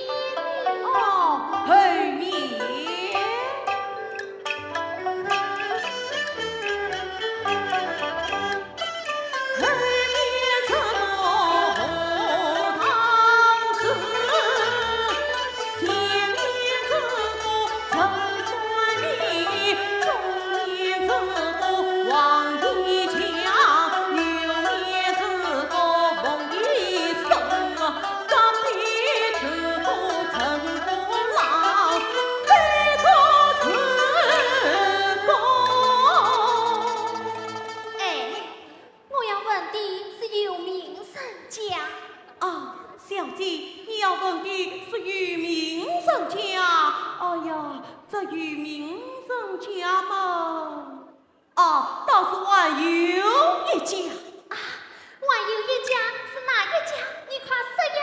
哦，后面。 中年之有一家。啊，还有一家，是哪一家？你快说呀！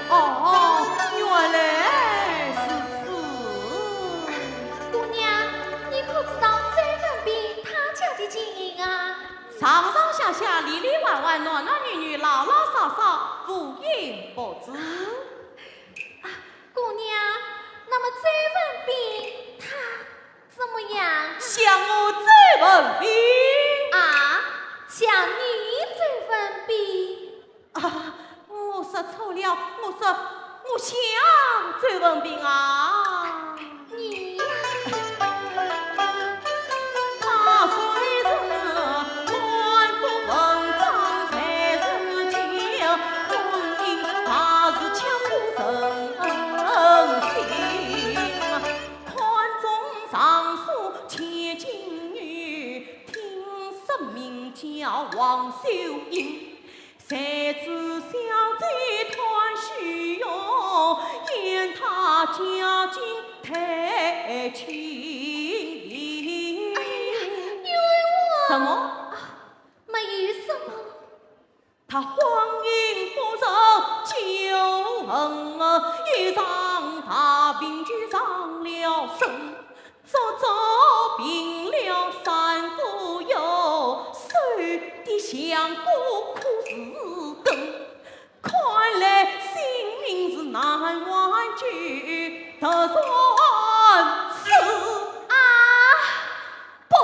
哦，原来如此。姑娘，你可知道周文宾他家的情形啊？上上下下，里里外外，男男女女，老老少少，无一不知。啊，姑娘，那么周文宾他怎么样？像我周文宾？啊，像你周文宾？啊，我说错了，我说我像周文宾啊。你呀。哎呀，你问我。什么？啊，没有什么。 啊，不，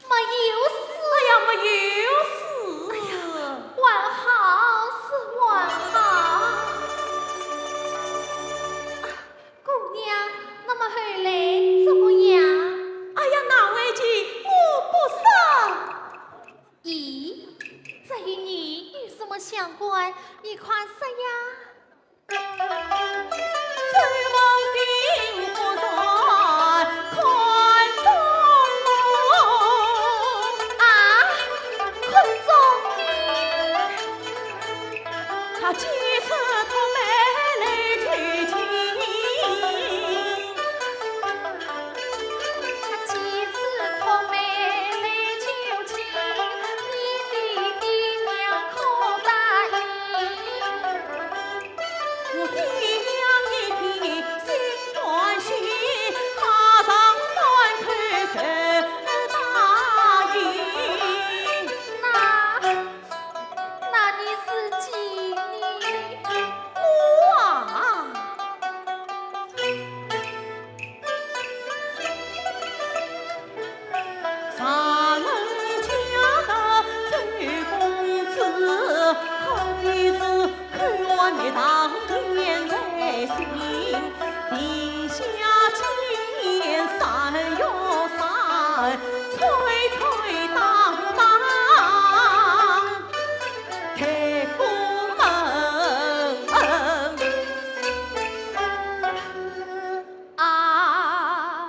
没有事。哎呀，没有事。哎呀，还好是还好。啊，姑娘，那么后来怎么样？哎呀，难为情，我不说。咦，这与你有什么相关？你快说呀。 啊，看中你。那，那你是几呢？我啊， 啊。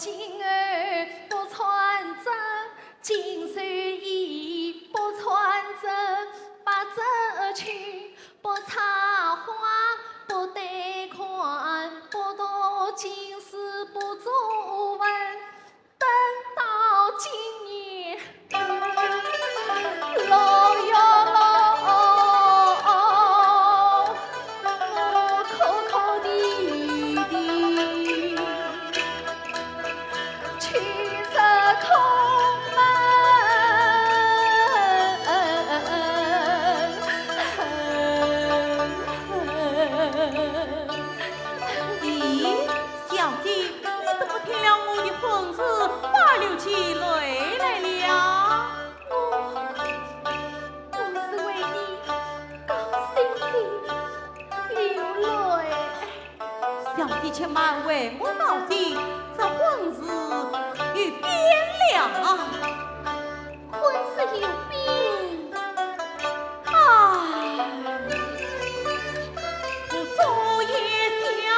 金儿不穿针，金丝衣不穿针，不折裙，不插花，不戴冠，不镀金丝，不皱纹。等到今年，老呀老，我苦苦地地。 去日空门。咦，小姐，你怎么听了我的婚事，反而流起泪来了？我，我是为你高兴的流泪。 小姐且慢，为我高兴，这婚事有变了。婚事有变？唉，我左一想，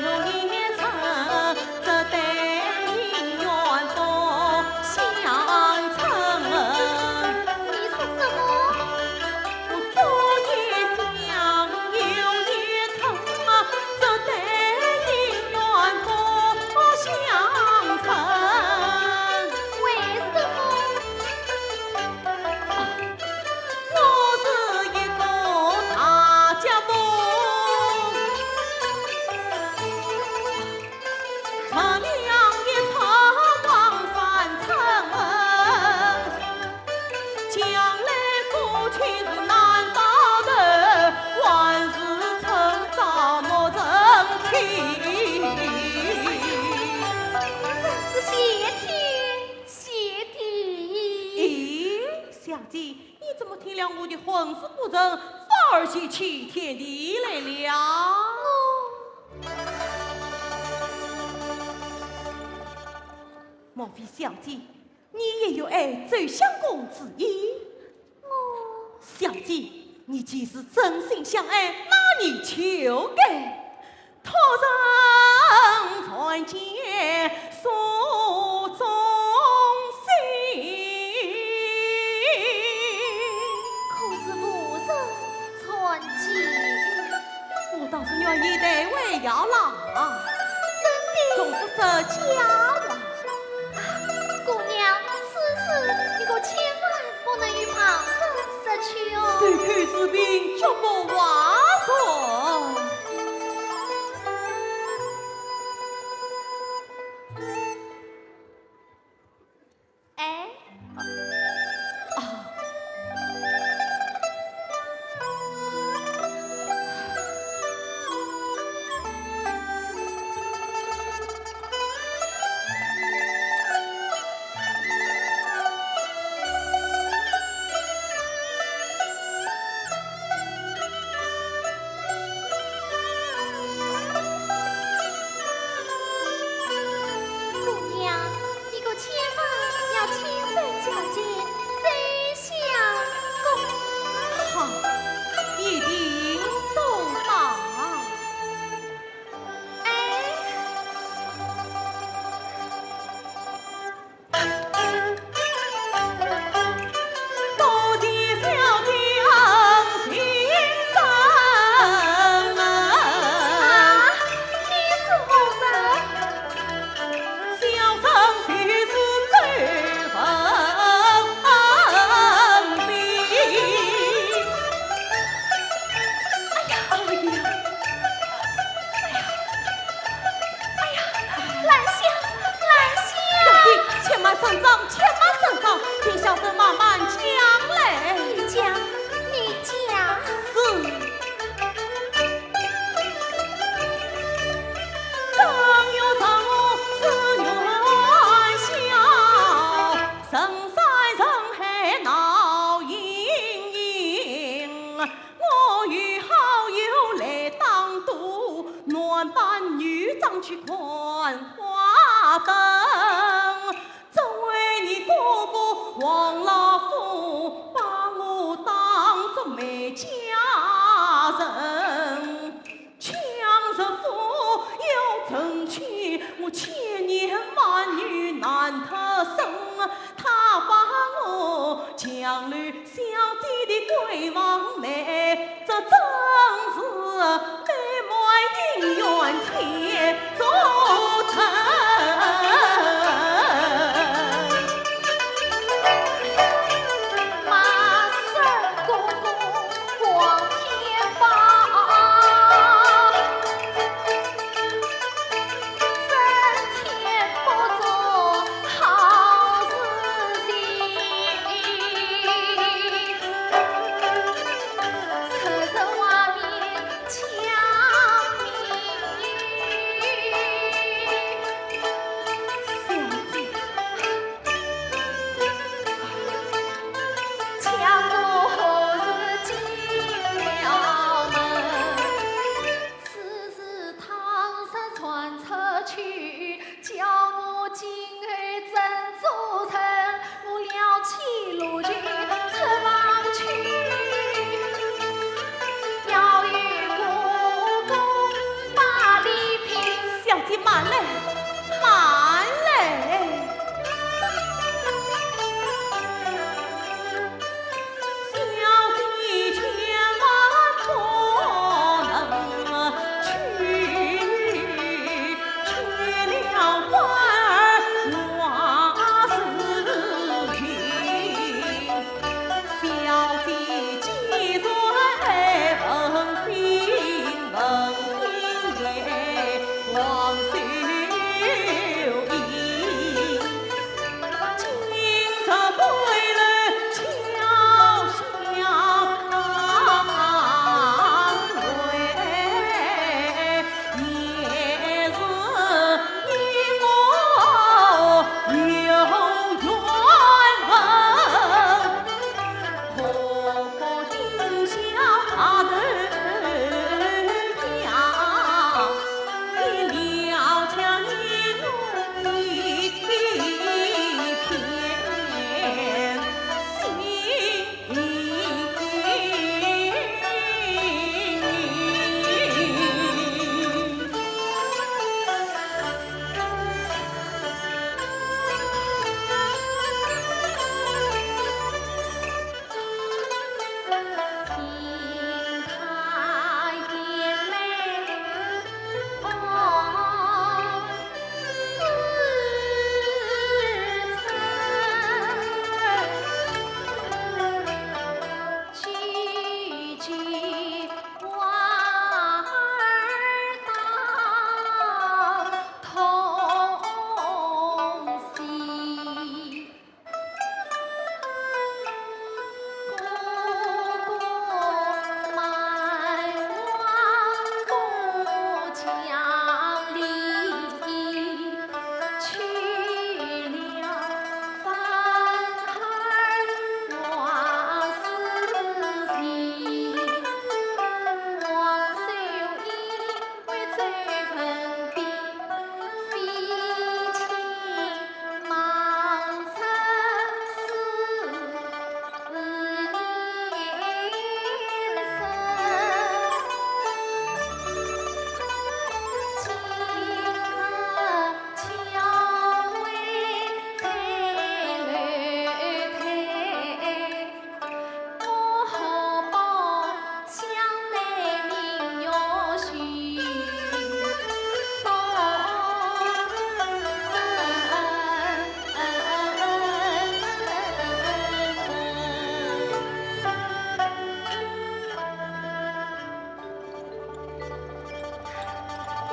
右一猜，这对姻缘不相称。你说什么？ 我左一想，右一猜，这对姻缘不相称。为什么？我是一个大家婆， 乘凉一场望山春，将来夫妻是难到头，还是趁早莫成亲。真是谢天谢地。咦，小姐，你怎么听了我的婚事不成，反而喜气天地来了？ 莫非小姐，你也有爱周相公之意？我，小姐，你既是真心相爱，那你就该托人传笺诉衷心。可是无人传笺。 我倒是愿意代为效劳。真的？总不是假话。姑娘，此事你可千万不能与旁人说起哦。守口如瓶，绝不外传。哎。 姑娘，你可千万要亲手交给周相公。好，一定送达。哎。 啊，你是何人？哎呀，哎呀，哎呀，哎呀，兰香，兰香！小姐，且慢声张，且慢声张，请小生慢慢讲来。你讲，你讲。是。千万女难脱身，她把我强留小姐的闺房内，这真是美满姻缘天作证。马首哥哥望天宝， 此事倘若传出去，叫我今后怎做人？我撩起罗裙出房去，要与哥哥把礼平。小姐慢来，慢来。 小姐千万不能去，去了反而乱事情。小姐既然问兵问兵也王秀英， 今日归来巧相会，也是你我有缘分。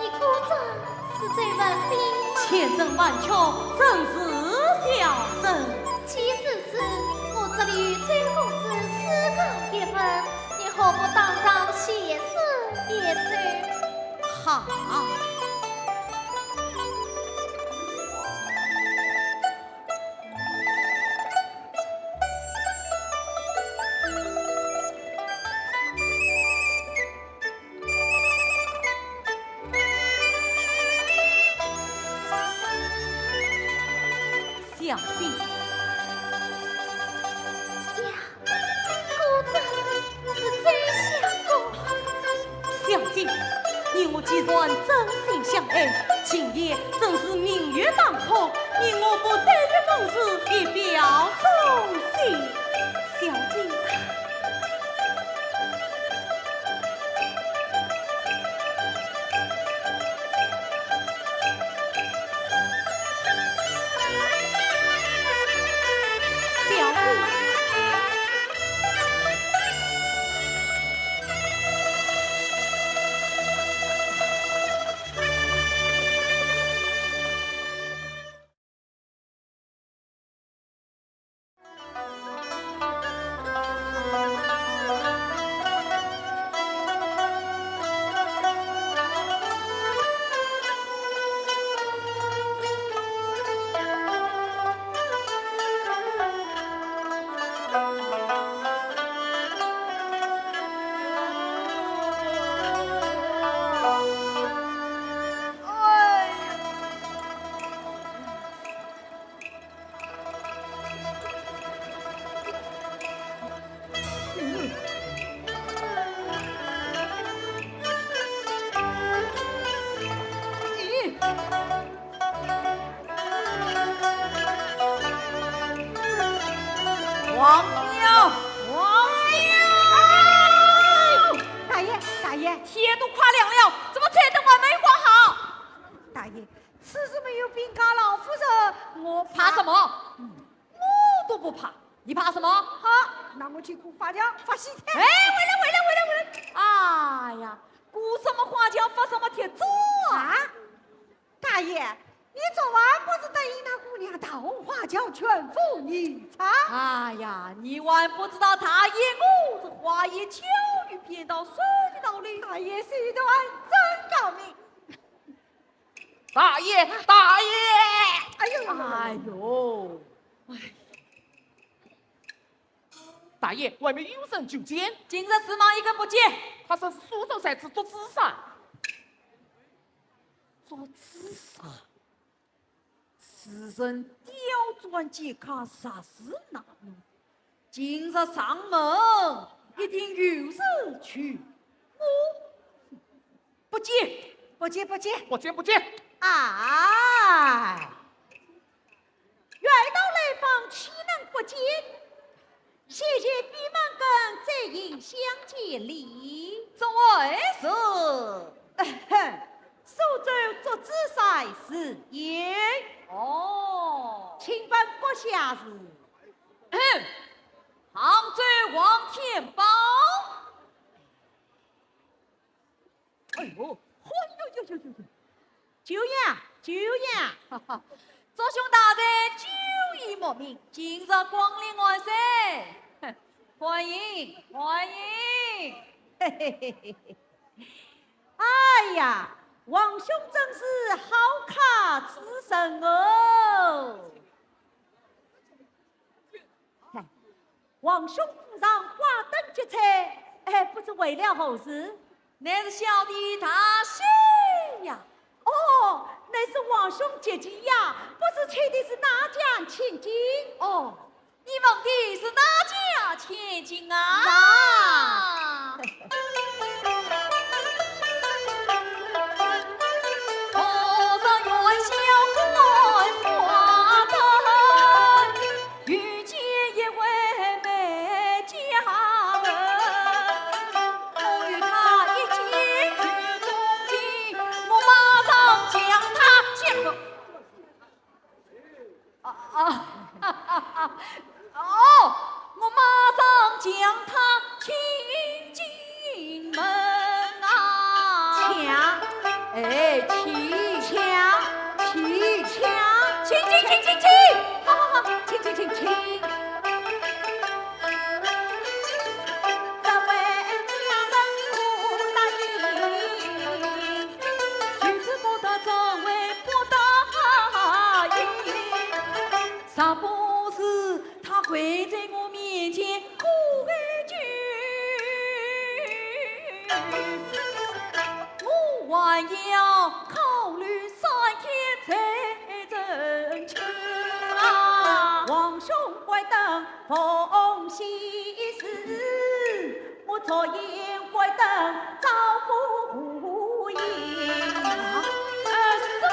你果真是周文宾吗？千真万确，正是小生。既是此，我这里有周公子诗稿一份，你何不当场写诗一首？好。 小姐。呀，果真是周相公。小姐，你我既然真心相爱，今夜真是明月当空，你我不对月梦时一表忠心。小姐啊，小姐。 王彪，王彪！大爷，大爷，天都快亮了，怎么彩灯还没挂好？大爷，此事没有禀告老夫人，我怕……怕什么？嗯。我都不怕，你怕什么？好，那我去雇花轿发喜帖。哎，回来，回来，回来，回来！哎呀，雇什么花轿发什么帖子啊？啊？ 大爷，你昨晚不是答应那姑娘大红花轿全副你唱？哎呀，你还不知道大爷我这花言巧语骗到手的道理。大爷手段真高明。大爷，大爷！哎呦，哎呦，哎。大爷，外面有人求见。今日是哪一个不见？他是苏州才子祝枝山。 祝枝山，此人刁钻奸客，实是难弄。今日上门，一定有事求我。不见，不见，不见。不见，不见。哎，远道来访，岂能不见？ 先前闭门羹，再行相见礼。这位是？苏州祝枝山是也。哦。请问阁下是？杭州王天豹。 哎呦，哎呦呦呦呦呦！久仰，久仰！哈哈，祝兄大人久已慕名，今日光临寒舍，欢迎，欢迎！嘿嘿嘿嘿嘿！哎呀，王兄真是好客之人哦！ 王兄府上挂灯结彩，哎，不知为了何事？乃是小弟大喜呀。哦，乃是王兄吉期呀，不知请的是哪家千金？哦，你问的是哪家千金啊？那…… 啊，啊，哦，我马上将她请进门啊。请。哎，请。请。请。请，请，请，请，请。好，好，好，请，请，请，请。这位家人不答应。 君子不得正位不答应，若不是她跪在我面前苦哀求，我还要考虑三天再成亲啊。王兄跪等 奉喜事，我昨夜关灯照顾无影。啊，呃，什么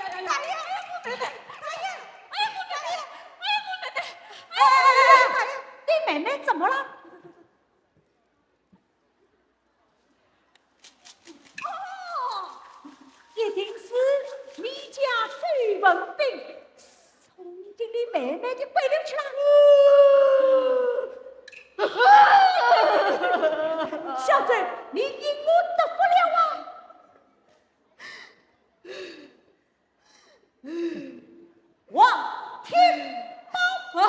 呀，哎呀，我妹妹，哎呀，哎呀，我妹妹，哎呀，我妹妹，哎呀，哎呀，哎呀，你妹妹怎么了？哦，一定是你家周文宾送给你妹妹的桂绫去了。小周，你因祸得福了啊！ 王天豹啊！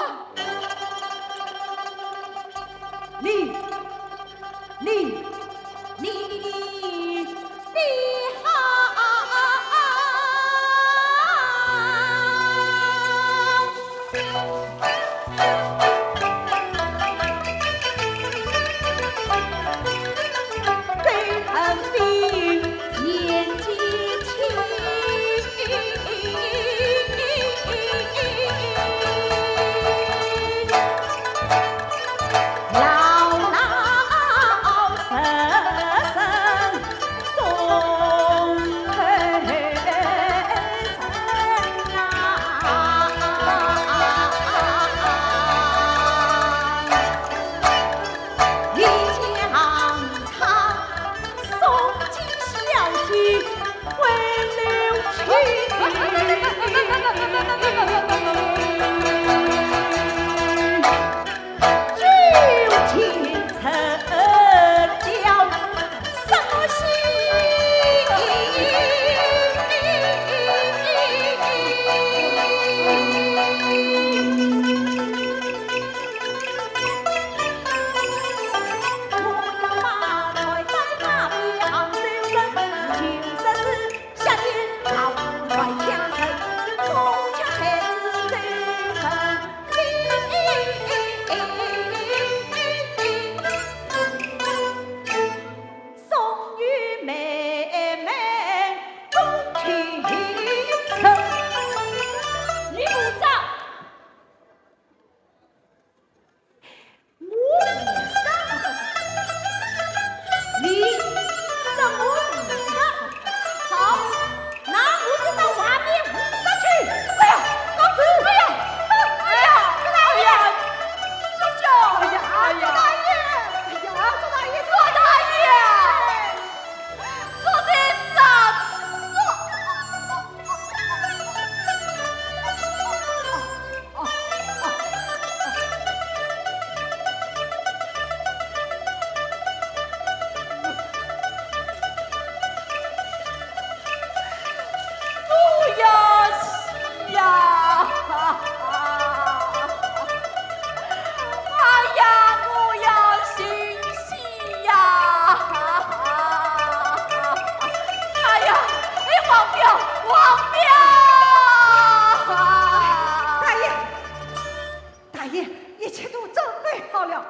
一切都准备好了。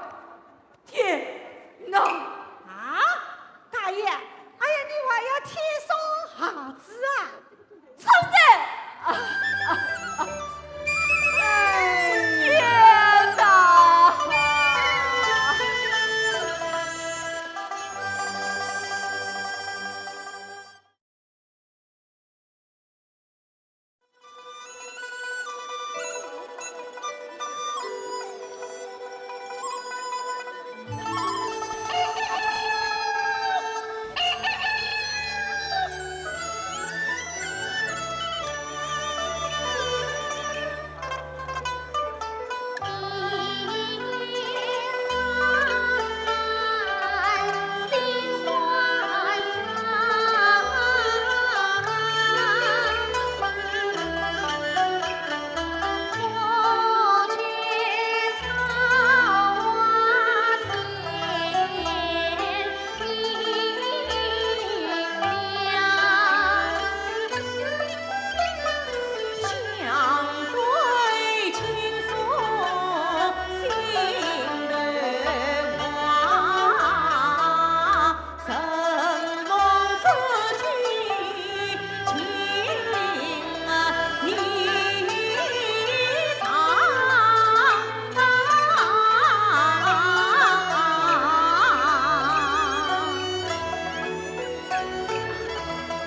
天哪！啊，大爷，哎呀，你还要添双鞋子啊？春姐！啊，啊，啊，哎，天哪！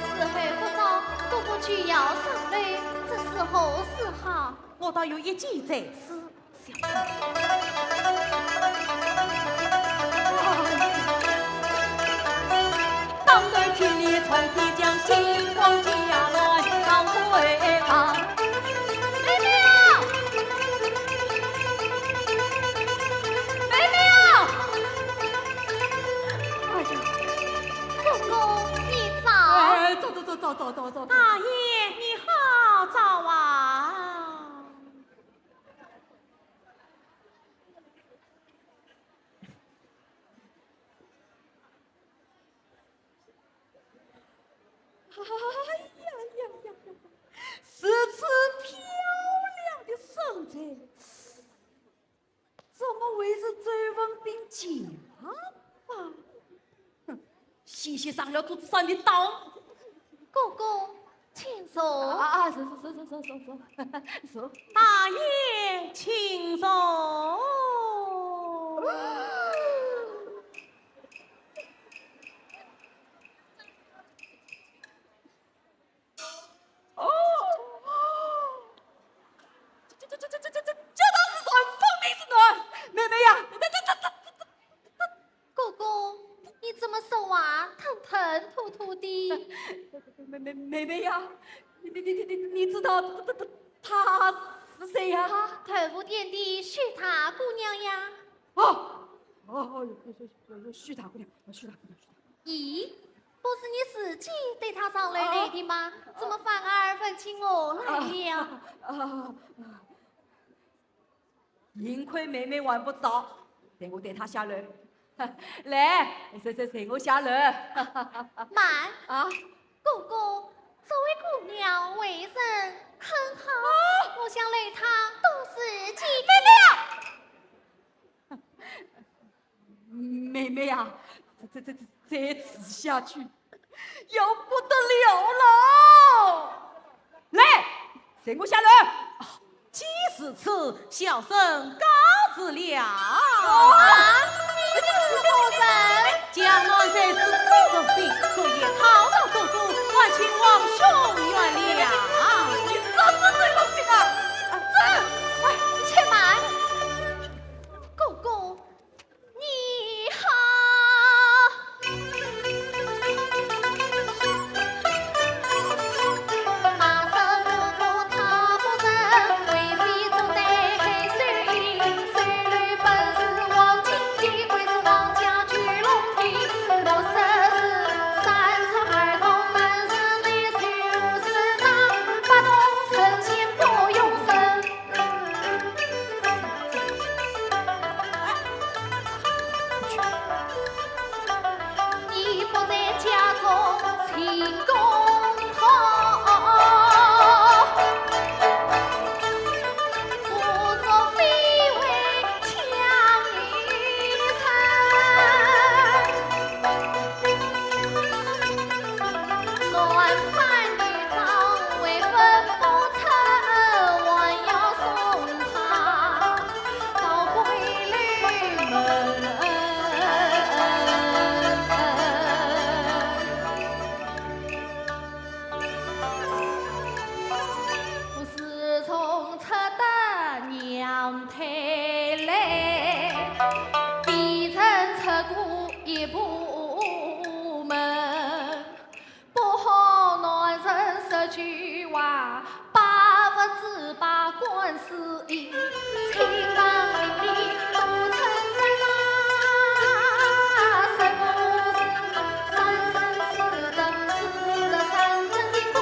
时候不早，哥哥就要上楼，这是何时好？我倒有一计在此。 妹妹啊！妹妹啊！哎呀，哥哥，你早。哎，早，早，早。大爷，你好早啊！ 哎呀呀呀呀！如此漂亮的身材，怎么会是周文宾家啊？哼，险些上了柱子上的当。哥哥，请坐。啊，啊，坐，坐，坐。大爷，请坐。 哦，这，这，这，这，这，这，这，这倒是人，分明是男。妹妹呀，这，这，这，这，这，这，这。哥哥，你怎么说话吞吞吐吐的？妹，妹，妹妹呀，你，你，你，你，你知道她，她，她是谁呀？头福店的许大姑娘呀。哦，哦，哦，许大姑娘，许大姑娘，许大姑娘。咦， 不是你自己带她上楼来的吗？啊。怎么反而问起我来了？啊，啊，啊，幸亏妹妹还不知道，待我带她下楼。来，随，随，随我下楼。慢。啊？哥哥，这位姑娘为人很好，啊。我想留她多住几天。妹妹呀！ 妹妹呀，这，这，这，再住下去，要不得了了。来，随我下楼。哦，既如此，小生告辞了。啊，你是何人？江南才子周文宾，昨夜讨饶做主，还请王兄原谅。你这，这，这个病啊！啊，这，哎，且慢。哥哥， 你好。未曾出过一步门，不好男人说鬼话，百发之百官司一，清白里都成真啊，什么是三生四得，四得三生的鬼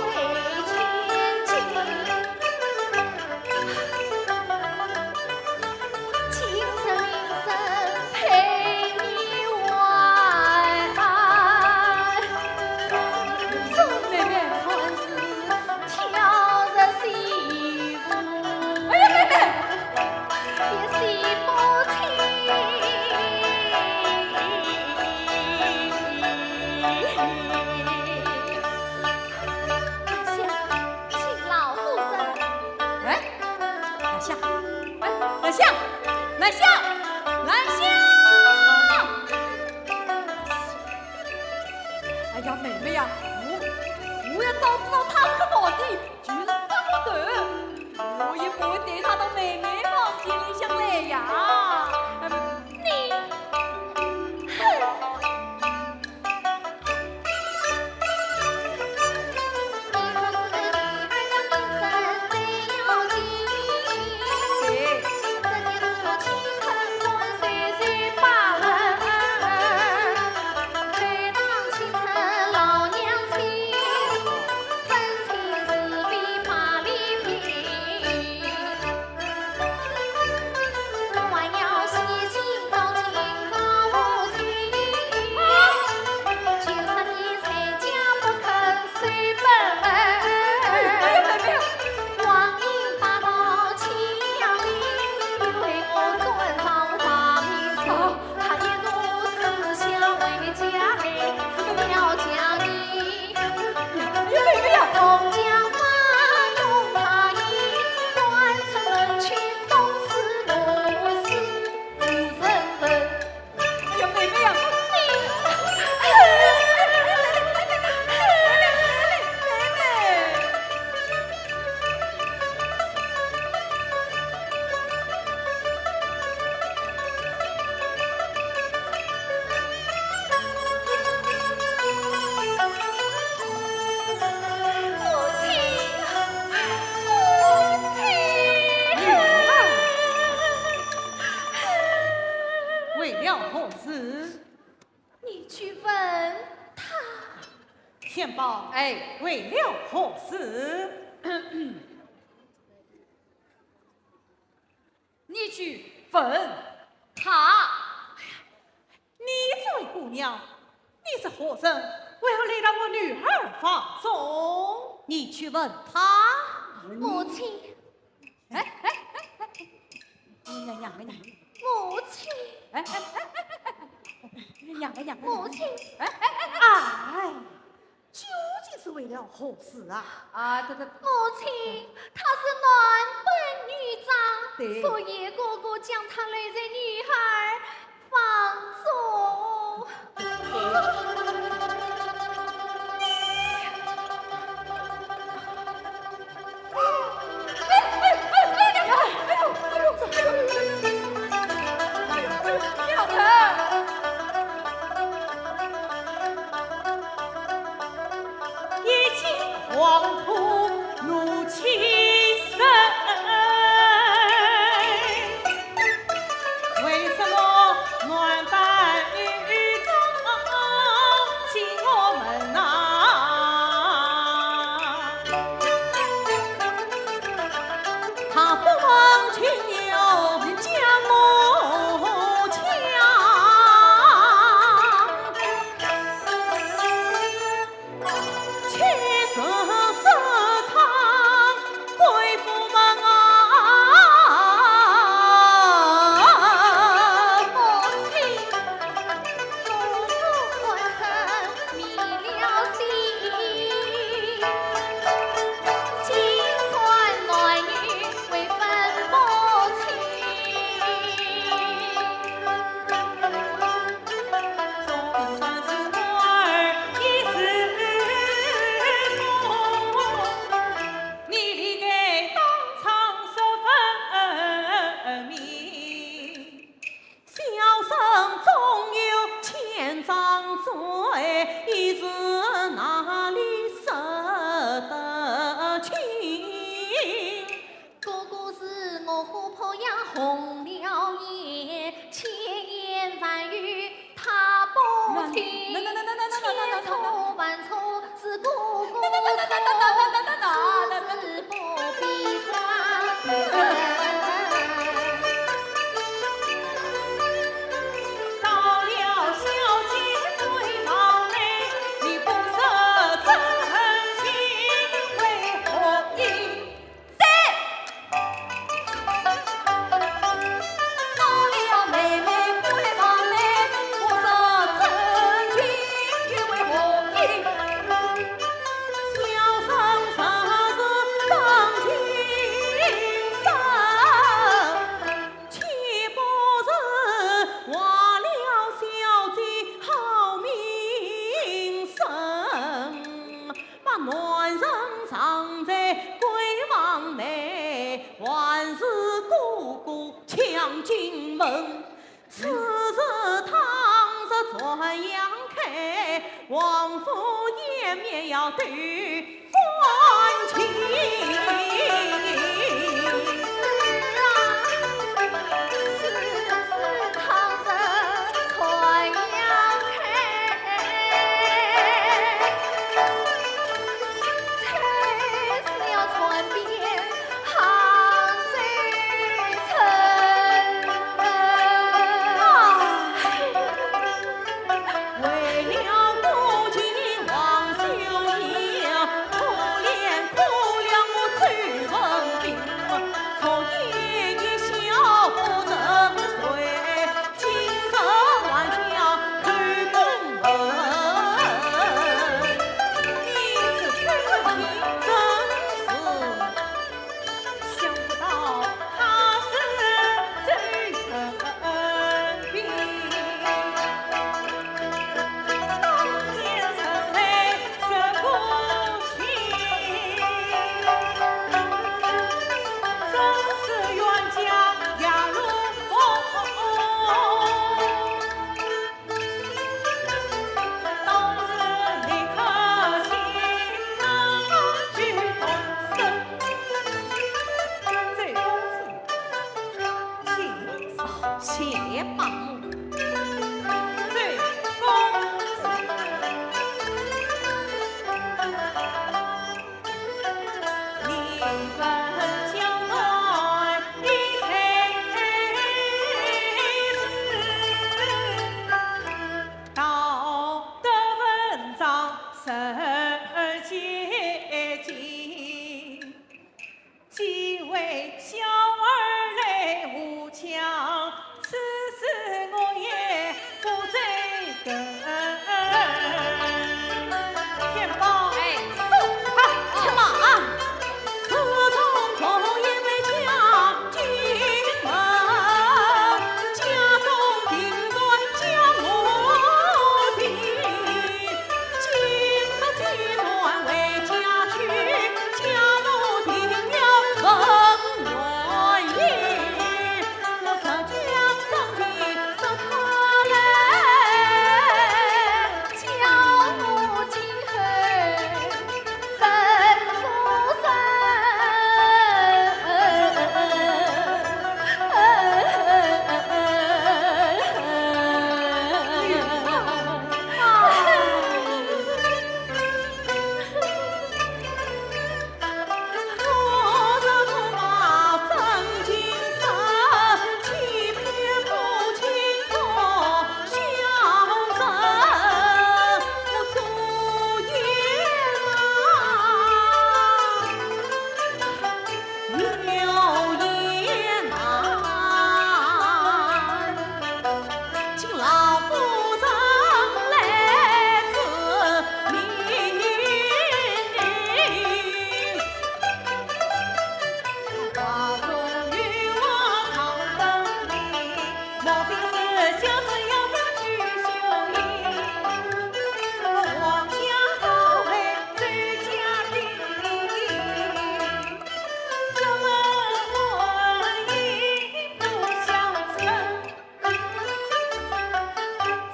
千金。 今生今世配你还，妹妹。哎呀，妹妹。 哎，兰香，哎，兰香，兰香，兰香！哎呀，妹妹呀，我，我要早知道他是个皇帝，就是杀不得，我也不会带他到妹妹房间里向来呀。嗯，你，哼！ 为了何事？你去问他。天豹，哎，为了何事？ 你去问他。你这位姑娘，你是何人？为何来到我女儿房中？你去问他。母亲。哎，哎，哎，哎，娘，娘，娘。母亲。哎，哎，哎，哎，哎，娘，娘，娘。母亲。哎，哎，哎，哎。哎。 究竟是为了何事啊？啊，这，这，母亲，他是男扮女装，对。所以哥哥将他留在女儿房中。千错万错，是哥哥错，是不必怪别人。到了小姐闺房内，你不说真情为何意？ 到了妹妹闺房内，我说真情又为何意？小生实是张金生，岂不是坏了小姐好名声？ 把男人藏在闺房内，还是哥哥抢进门。此事倘若传扬开，王府颜面要丢光去。是啊，此事倘若传扬开， 想不到他是周生平，当年曾来受过气，真是冤家压路风。 谢伯母。哎，送客。且慢。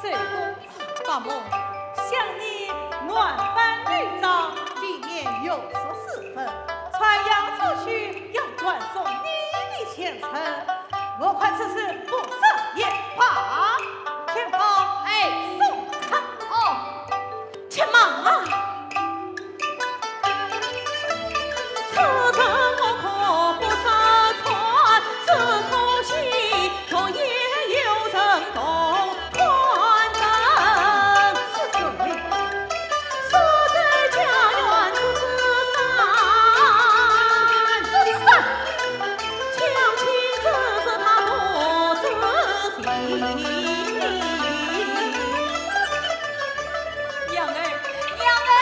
周公子，伯母，想你男扮女装，未免有失时分，传扬出去要断送你的前程，我看此事不说也罢。天豹，哎，送客。娘哎，娘哎！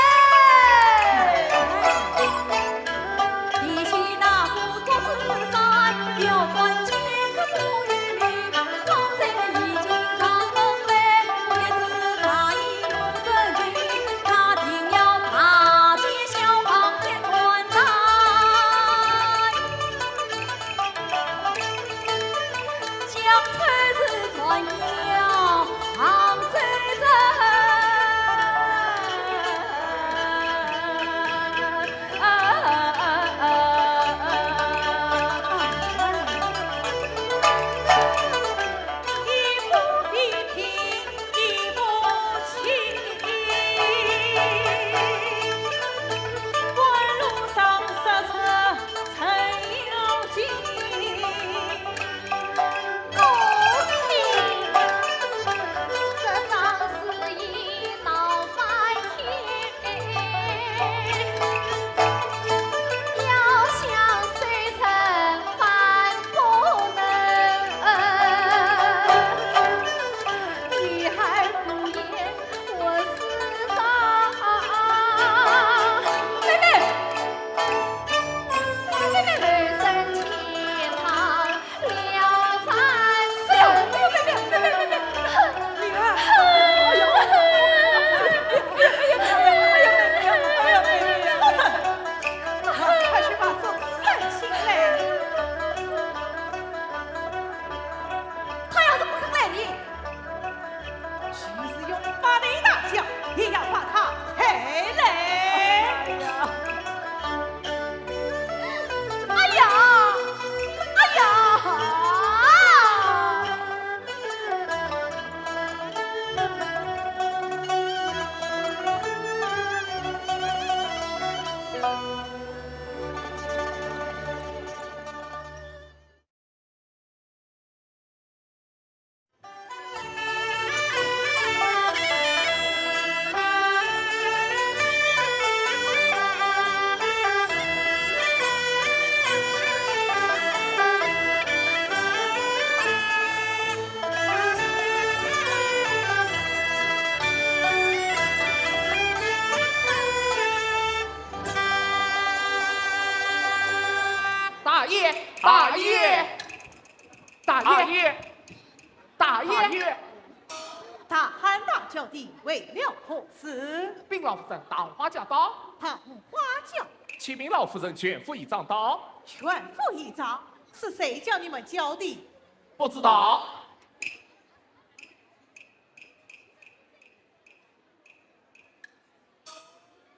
快去把祝枝山请来。他要是不肯来呢？就是用八抬大轿，也要把他抬来。哎呀，哎呀！大爷，大爷，大爷，大爷，大爷。大爷。大喊大叫的为了何事？禀老夫人，大花轿到。大花轿？启禀老夫人，全副仪仗到。全副仪仗？是谁叫你们叫的？不知道。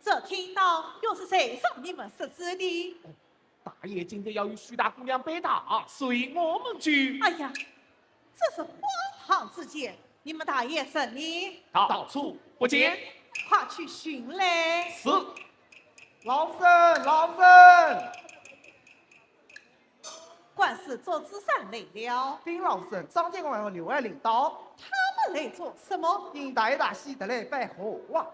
这天道又是谁让你们设置的？大爷今天要与许大姑娘拜堂，所以我们就……哎呀，这是荒唐之见！你们大爷人呢？到处不见。快去寻来。是。老夫人，老夫人。 管事祝枝山来了。禀老夫人，张监工和刘二领到。他们来做什么？因大爷大喜，特来拜贺啊。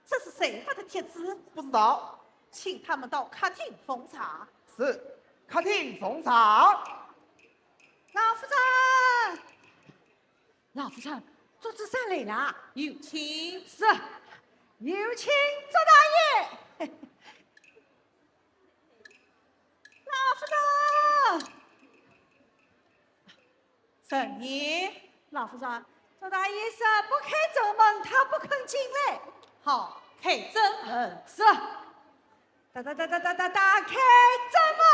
这是谁发的帖子？不知道。请他们到客厅奉茶。是，客厅奉茶。老夫人， 老夫人，祝枝山来了。有请。是，有请祝大爷。老夫人。什么？老夫人，祝大爷说不开正门，他不肯进来。好，开正门。是。 哒哒哒哒哒哒，打开正门。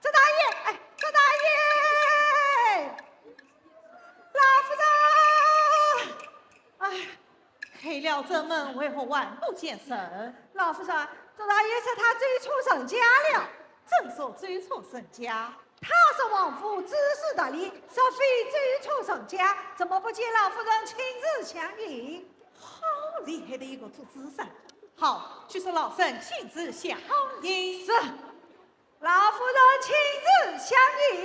祝大爷，哎，祝大爷！老夫人！哎，开了正门，为何还不见人？老夫人，祝大爷说他走错人家了。怎说走错人家？他说王府知书达理，说非走错人家，怎么不见老夫人亲自相迎？好厉害的一个祝枝山！ 好，就说老身亲自相迎。是，老夫人亲自相迎。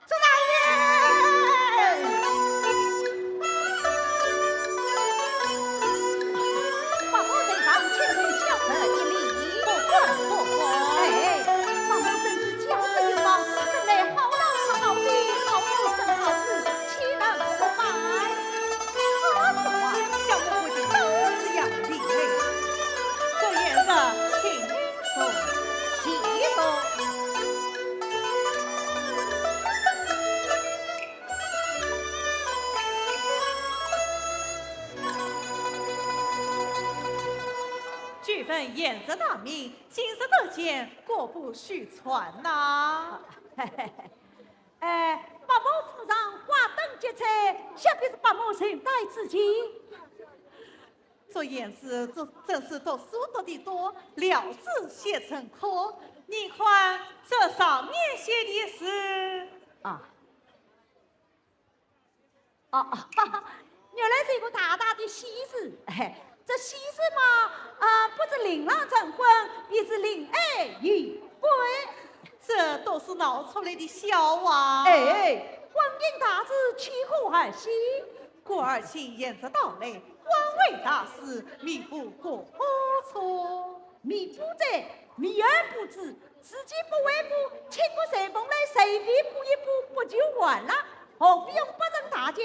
祝大爷！嗯，贤侄大名，今日得见，果不虚传呐。哎，伯母府上挂灯结彩，想必是伯母寻带之情。祝贤侄，祝，真是读书读得多，料子写成科。你看这上面写的是？啊，哦，哦，原来是一个大大的喜字。哎，这喜字嘛，啊，不知令郎成婚，便是令爱已归。这都是闹出来的笑话。哎，婚姻大事岂可儿戏？故而今贤侄到来，婚姻大事，弥补过错。弥补者，弥而不知， 自己不为过，请个裁缝来随便补一补，不就完了？何必用八阵大轿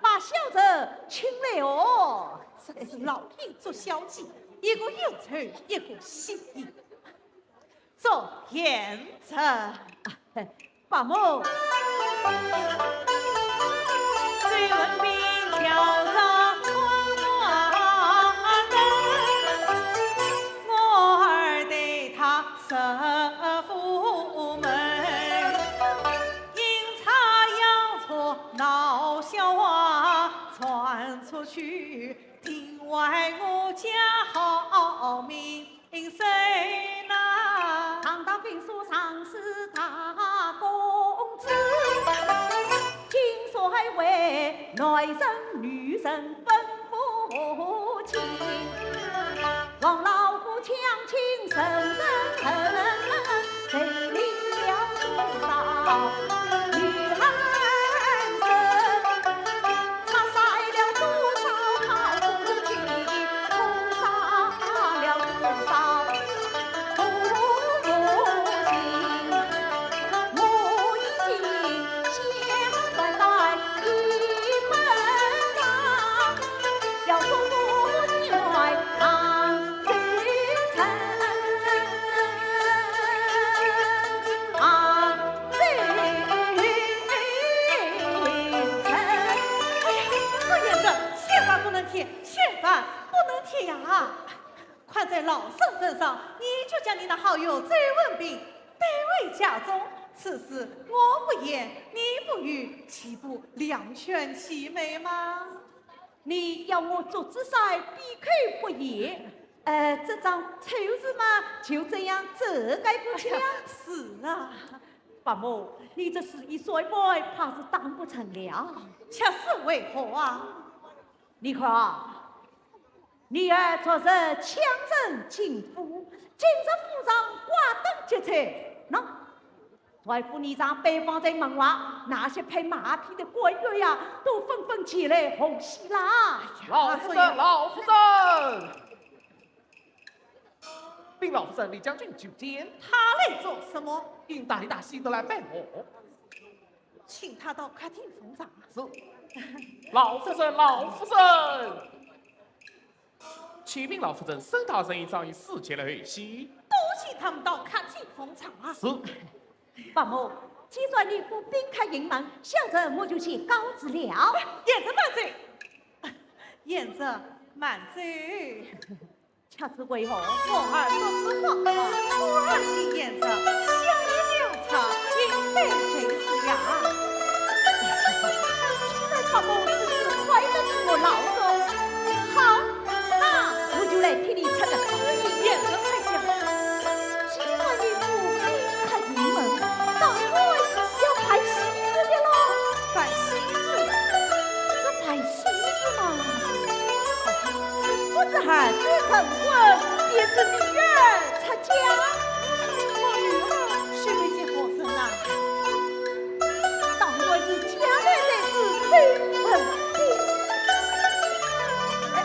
把小侄请来哦？真是老天作小计，一个有仇，一个心硬。祝贤侄。啊，伯母。 唐朝兵书上是大公子，今说还为男人女人分不清。王老虎强情深深恨，谁领了多少女儿身？ 他杀了多少好夫妻，痛杀了多少父母心。我已经想不到一本账，要说不清来当真真。啊，这……哎呀，祝贤侄，千万不能提， 千万不能提呀！看在老身份上，你就将你那好友周文宾带回家中。此事我不言，你不语，岂不两全其美吗？你要我祝枝山闭口不言，呃，这桩丑事嘛，就这样遮盖过去了。哎呀，是啊。伯母，你这时一衰败，怕是当不成了。却是为何啊？ 你看啊，你儿昨日抢人进府，今日府上挂灯结彩，喏，外府里上摆放在门外，那些拍马屁的官员呀，都纷纷前来贺喜啦。老夫人，老夫人！禀老夫人，李将军求见。他来做什么？应大喜大喜的来拜贺。 请他到客厅奉茶。是。老夫人，老夫人。启禀老夫人，沈大人已早与侍妾来贺喜。都请他们到客厅奉茶。是。伯母，既然你府宾客盈门，小侄我就先告辞了。贤侄慢走。贤侄慢走。 却是为何？我儿做事狂妄，故而请贤侄小饮了茶，饮杯醉是呀。既然伯母如此快得起我老周，好，那我就来替你出个主意。贤侄快讲。既然你府宾客盈门，当然是要办喜事的喽。办喜事？这办喜事嘛， 不知儿子成婚，便是女儿出嫁。我女儿是为些何事啊？当然是嫁来才是最稳定。哎，哎。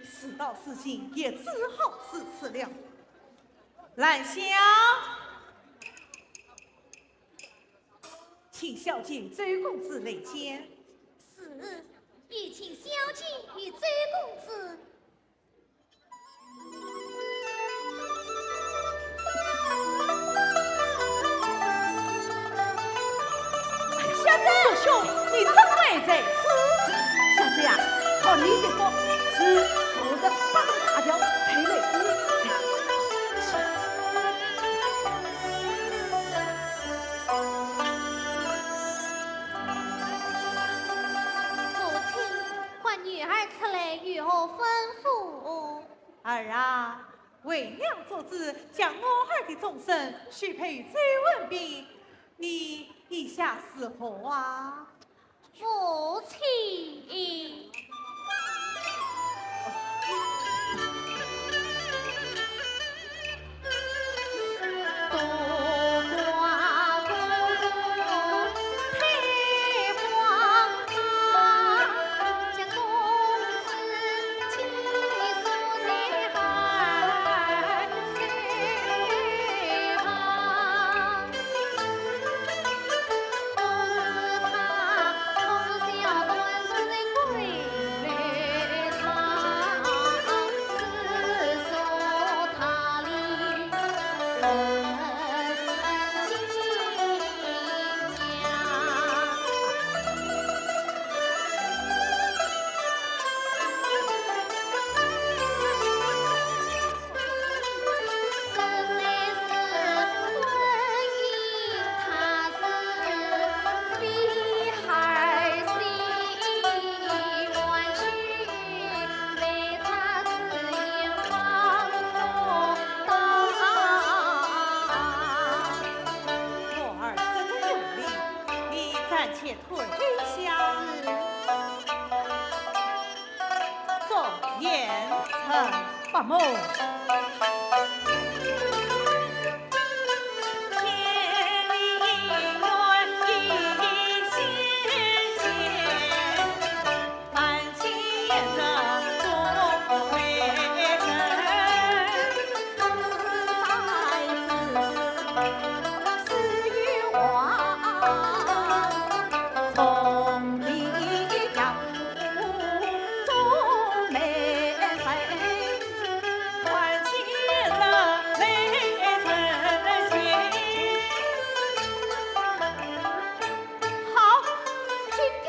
事到如今，也只好如此了。兰香，请小姐与周公子来见。是，也请小姐与周公子。哟，你怎会在此？小姐呀，看你的福是坐着八抬大轿，抬来。母亲，唤女儿出来有何吩咐？儿啊，为娘做主将我儿的终身许配周文宾，你意下如何啊？母亲。我儿说得有理，你暂且退下。 祝贤成。伯母。 好，今天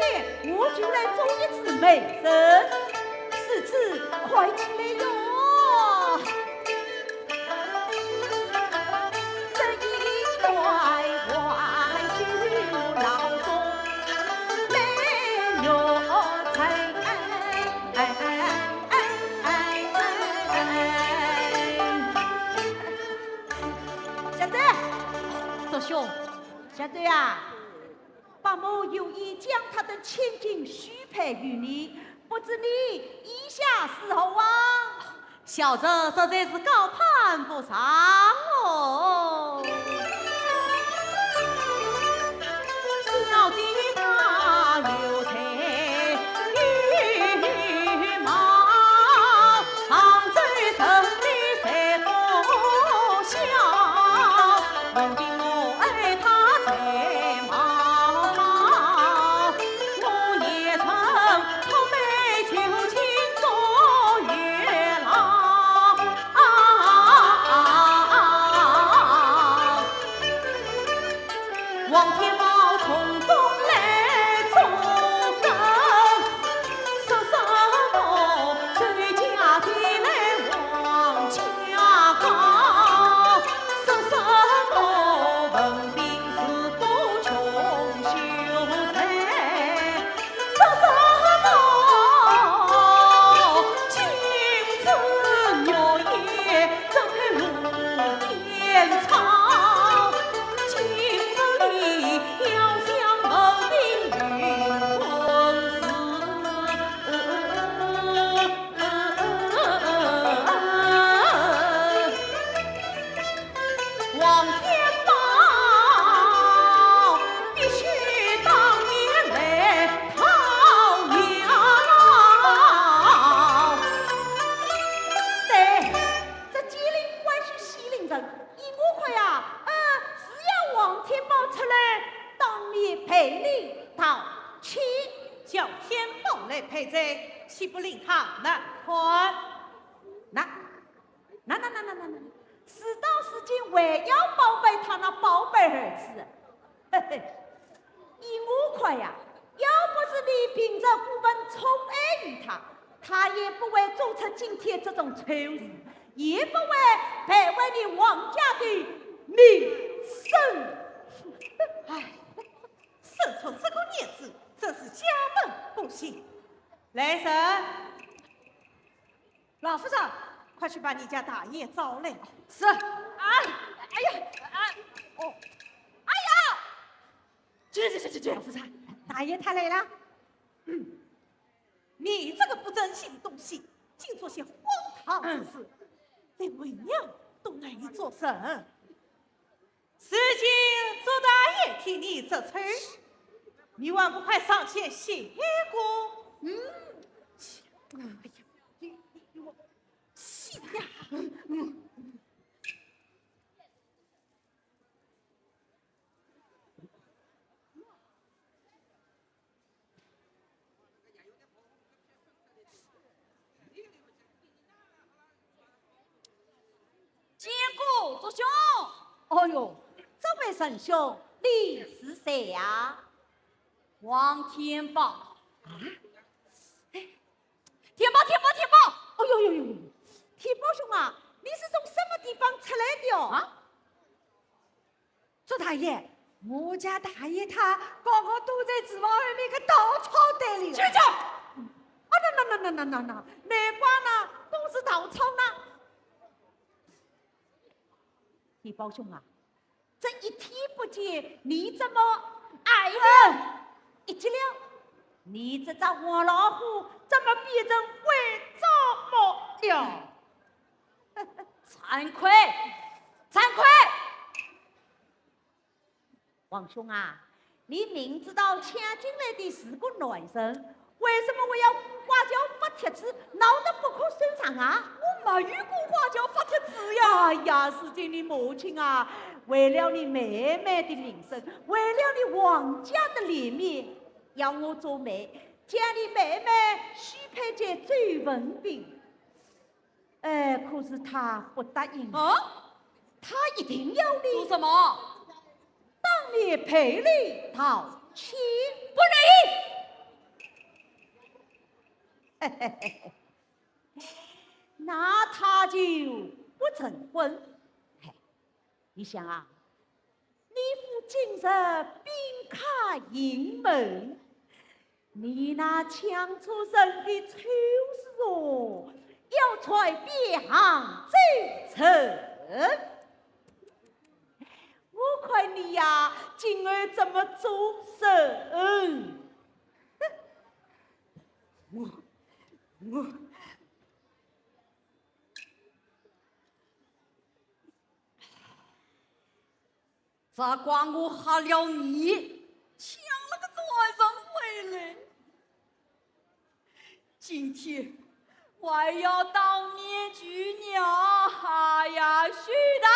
我就来做一次媒人，如此快起来哟。 小周，祝兄，小周啊，伯母有意将她的千金许配于你，不知你意下如何啊？ 小侄实在是高攀不上哦。小姐她有才有貌，杭州城里谁不晓？文凭我爱她才貌貌，我也曾 托媒求亲做月老。王天豹从中来作梗，说什么周家地来王家高，说什么文凭 是个穷秀才，说什么金枝玉叶，怎配路边草？今日里要想文凭云婚事。 王天豹必须当面来讨要。对，这金陵官是西陵人，依我看呀，呃，是要王天豹出来当面陪你讨亲。叫天豹来陪罪，岂不令他难堪？那 那那那那那那，事到如今还要宝贝他那宝贝儿子。嘿嘿，依我看呀，要不是你凭着股份宠爱于他，他也不会做出今天这种丑事，也不会败坏你王家的名声。唉，生出这个孽子，真是家门不幸。来人，老夫人，快去把你家大爷招来。是。哎，哎呀，啊，哦，哎呀！去去去去去，老夫人，大爷他来了。你这个不争气的东西，竟做些荒唐之事，连为娘都难以做甚。如今祝大爷替你这丑，你还不快上前谢过？嗯，哎呀，你你你我气呀！嗯。 见过祝兄。哦哟，这位仁兄，你是谁呀？王天豹。啊？哎，天豹，天豹，天豹！哦哟哟哟哟，天豹兄啊，你是从什么地方出来的哦？啊？ 祝大爷，我家大爷他刚刚躲在厨房后面个稻草堆里了。去去！啊，那那那那那那那，难怪呢，都是稻草呢。天豹兄啊，这一天不见，你怎么矮了一截了？你这只黄老虎怎么变成灰糟毛了？ 惭愧，惭愧！王兄啊，你明知道抢进来的是个男人，为什么还要鼓花轿发帖子，闹得不可收场啊？我没有鼓花轿发帖子呀。哎呀，如今你母亲啊，为了你妹妹的名声，为了你王家的脸面，要我做媒，将你妹妹许配给周文宾。 哎，可是他不答应。啊？他一定要你做什么？当面赔礼道歉。不愿意。那他就不成婚。哎，你想啊， 你父今日病榻盈门，你那抢错人的丑事哦，要传遍杭州城。我看你呀，今后怎么做人？我，我， 只怪我吓了你，抢了个男人回来。今天我还要当面求你啊，哎呀，许大。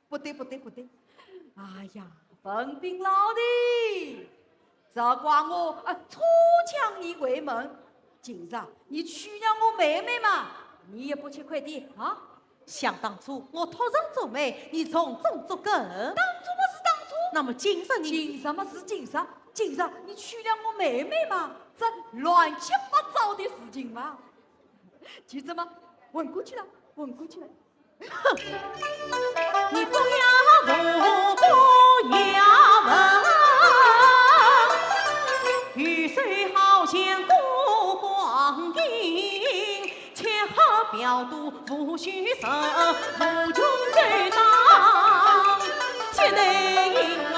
不对，不对，不对。哎呀，文斌老弟， 只怪我，啊，初将你回门。今日你娶了我妹妹嘛，你也不吃亏的啊。想当初我托人做媒，你从中作梗。当初么是当初。那么今日你，今日么是今日，今日你娶了我妹妹嘛，这乱七八糟的事情嘛。 就这么混过去了，混过去了。哼，你不要问，不要问，雨水好像过光阴，千河表度无须神，无穷对当，绝对啊。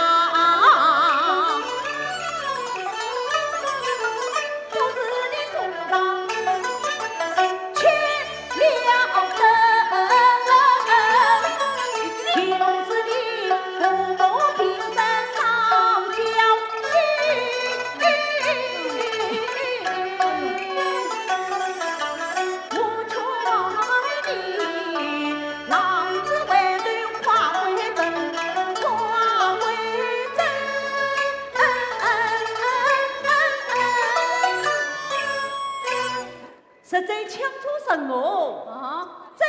实在抢错人哦。啊？这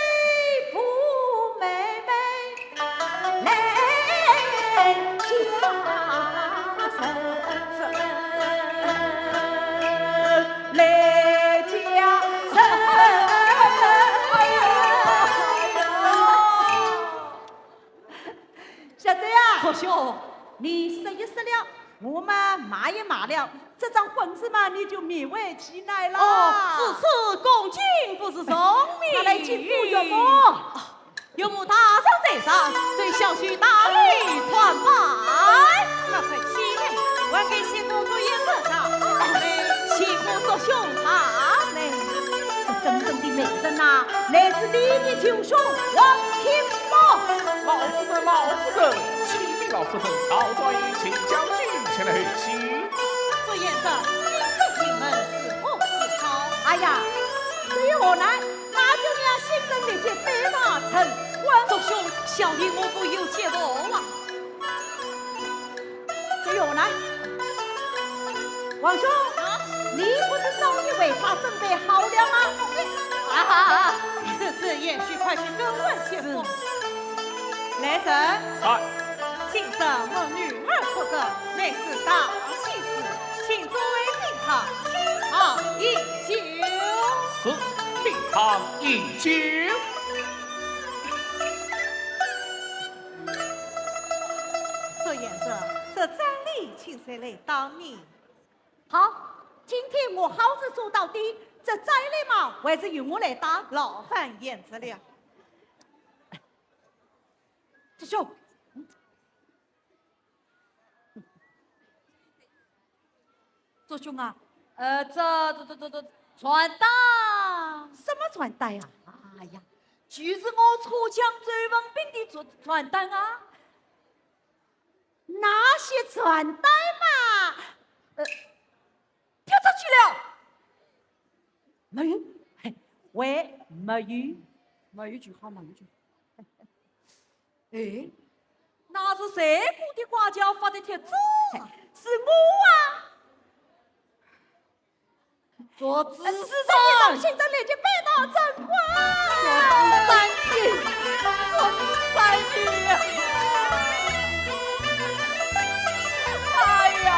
不妹妹来嫁人。哟，你说也说了，我嘛骂也骂了，这桩婚事嘛，你就勉为其难了。哦，如此恭敬不如从命。看来请岳母。岳母大人在上，随小婿大礼参拜。那快起来，还给新姑祝宴。这上，新姑祝兄大礼。这真正的媒人呐，乃是你的舅兄王钦伯。老夫人，老夫人，启禀老夫人，曹状元请将军前来请。祝宴，你可进门，是福是祸？哎呀，这有何难？ 那就让新人立即拜堂成婚。祝兄，小弟我府有急事啊。这有何难？王兄，啊？你不是早已为她准备好了吗？啊，是，是，贤婿快去更换新服。来人。在。新人问女儿出阁，乃是大喜事，请诸位品茶，品茶饮酒。 是，品茶饮酒。祝宴，这，这妆奁请谁来打理？好，今天我好事做到底，这妆奁嘛，还是由我来打。劳烦贤侄了。祝兄， 祝兄啊，呃，这，这，这，这，这，传单。什么传单呀？哎呀，就是我车抢周文宾的传，传单啊。那些传单嘛，呃，丢出去了。没有，嘿，喂，没有。没有就好，没有就好。 哎，那是谁家的管家发的帖子啊？是我啊。祝枝山，新人立即拜堂成婚。祝枝山，祝枝山呀！哎呀，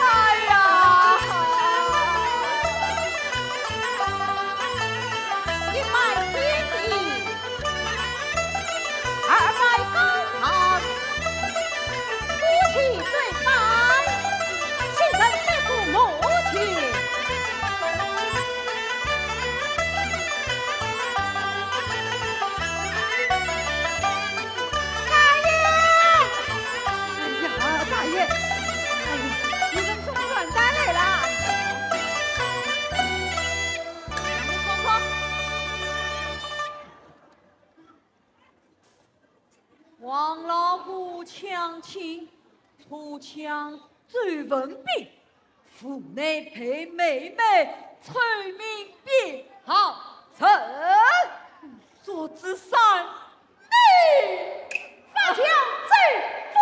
哎呀！ 一拜天地，二拜高堂，夫妻对拜，新人拜过母亲。大爷！哎呀，大爷！哎呀，你们送传单来了。 王老虎抢亲，车抢周文宾，府内配妹妹，臭名昭彰。祝枝山，你发家致富。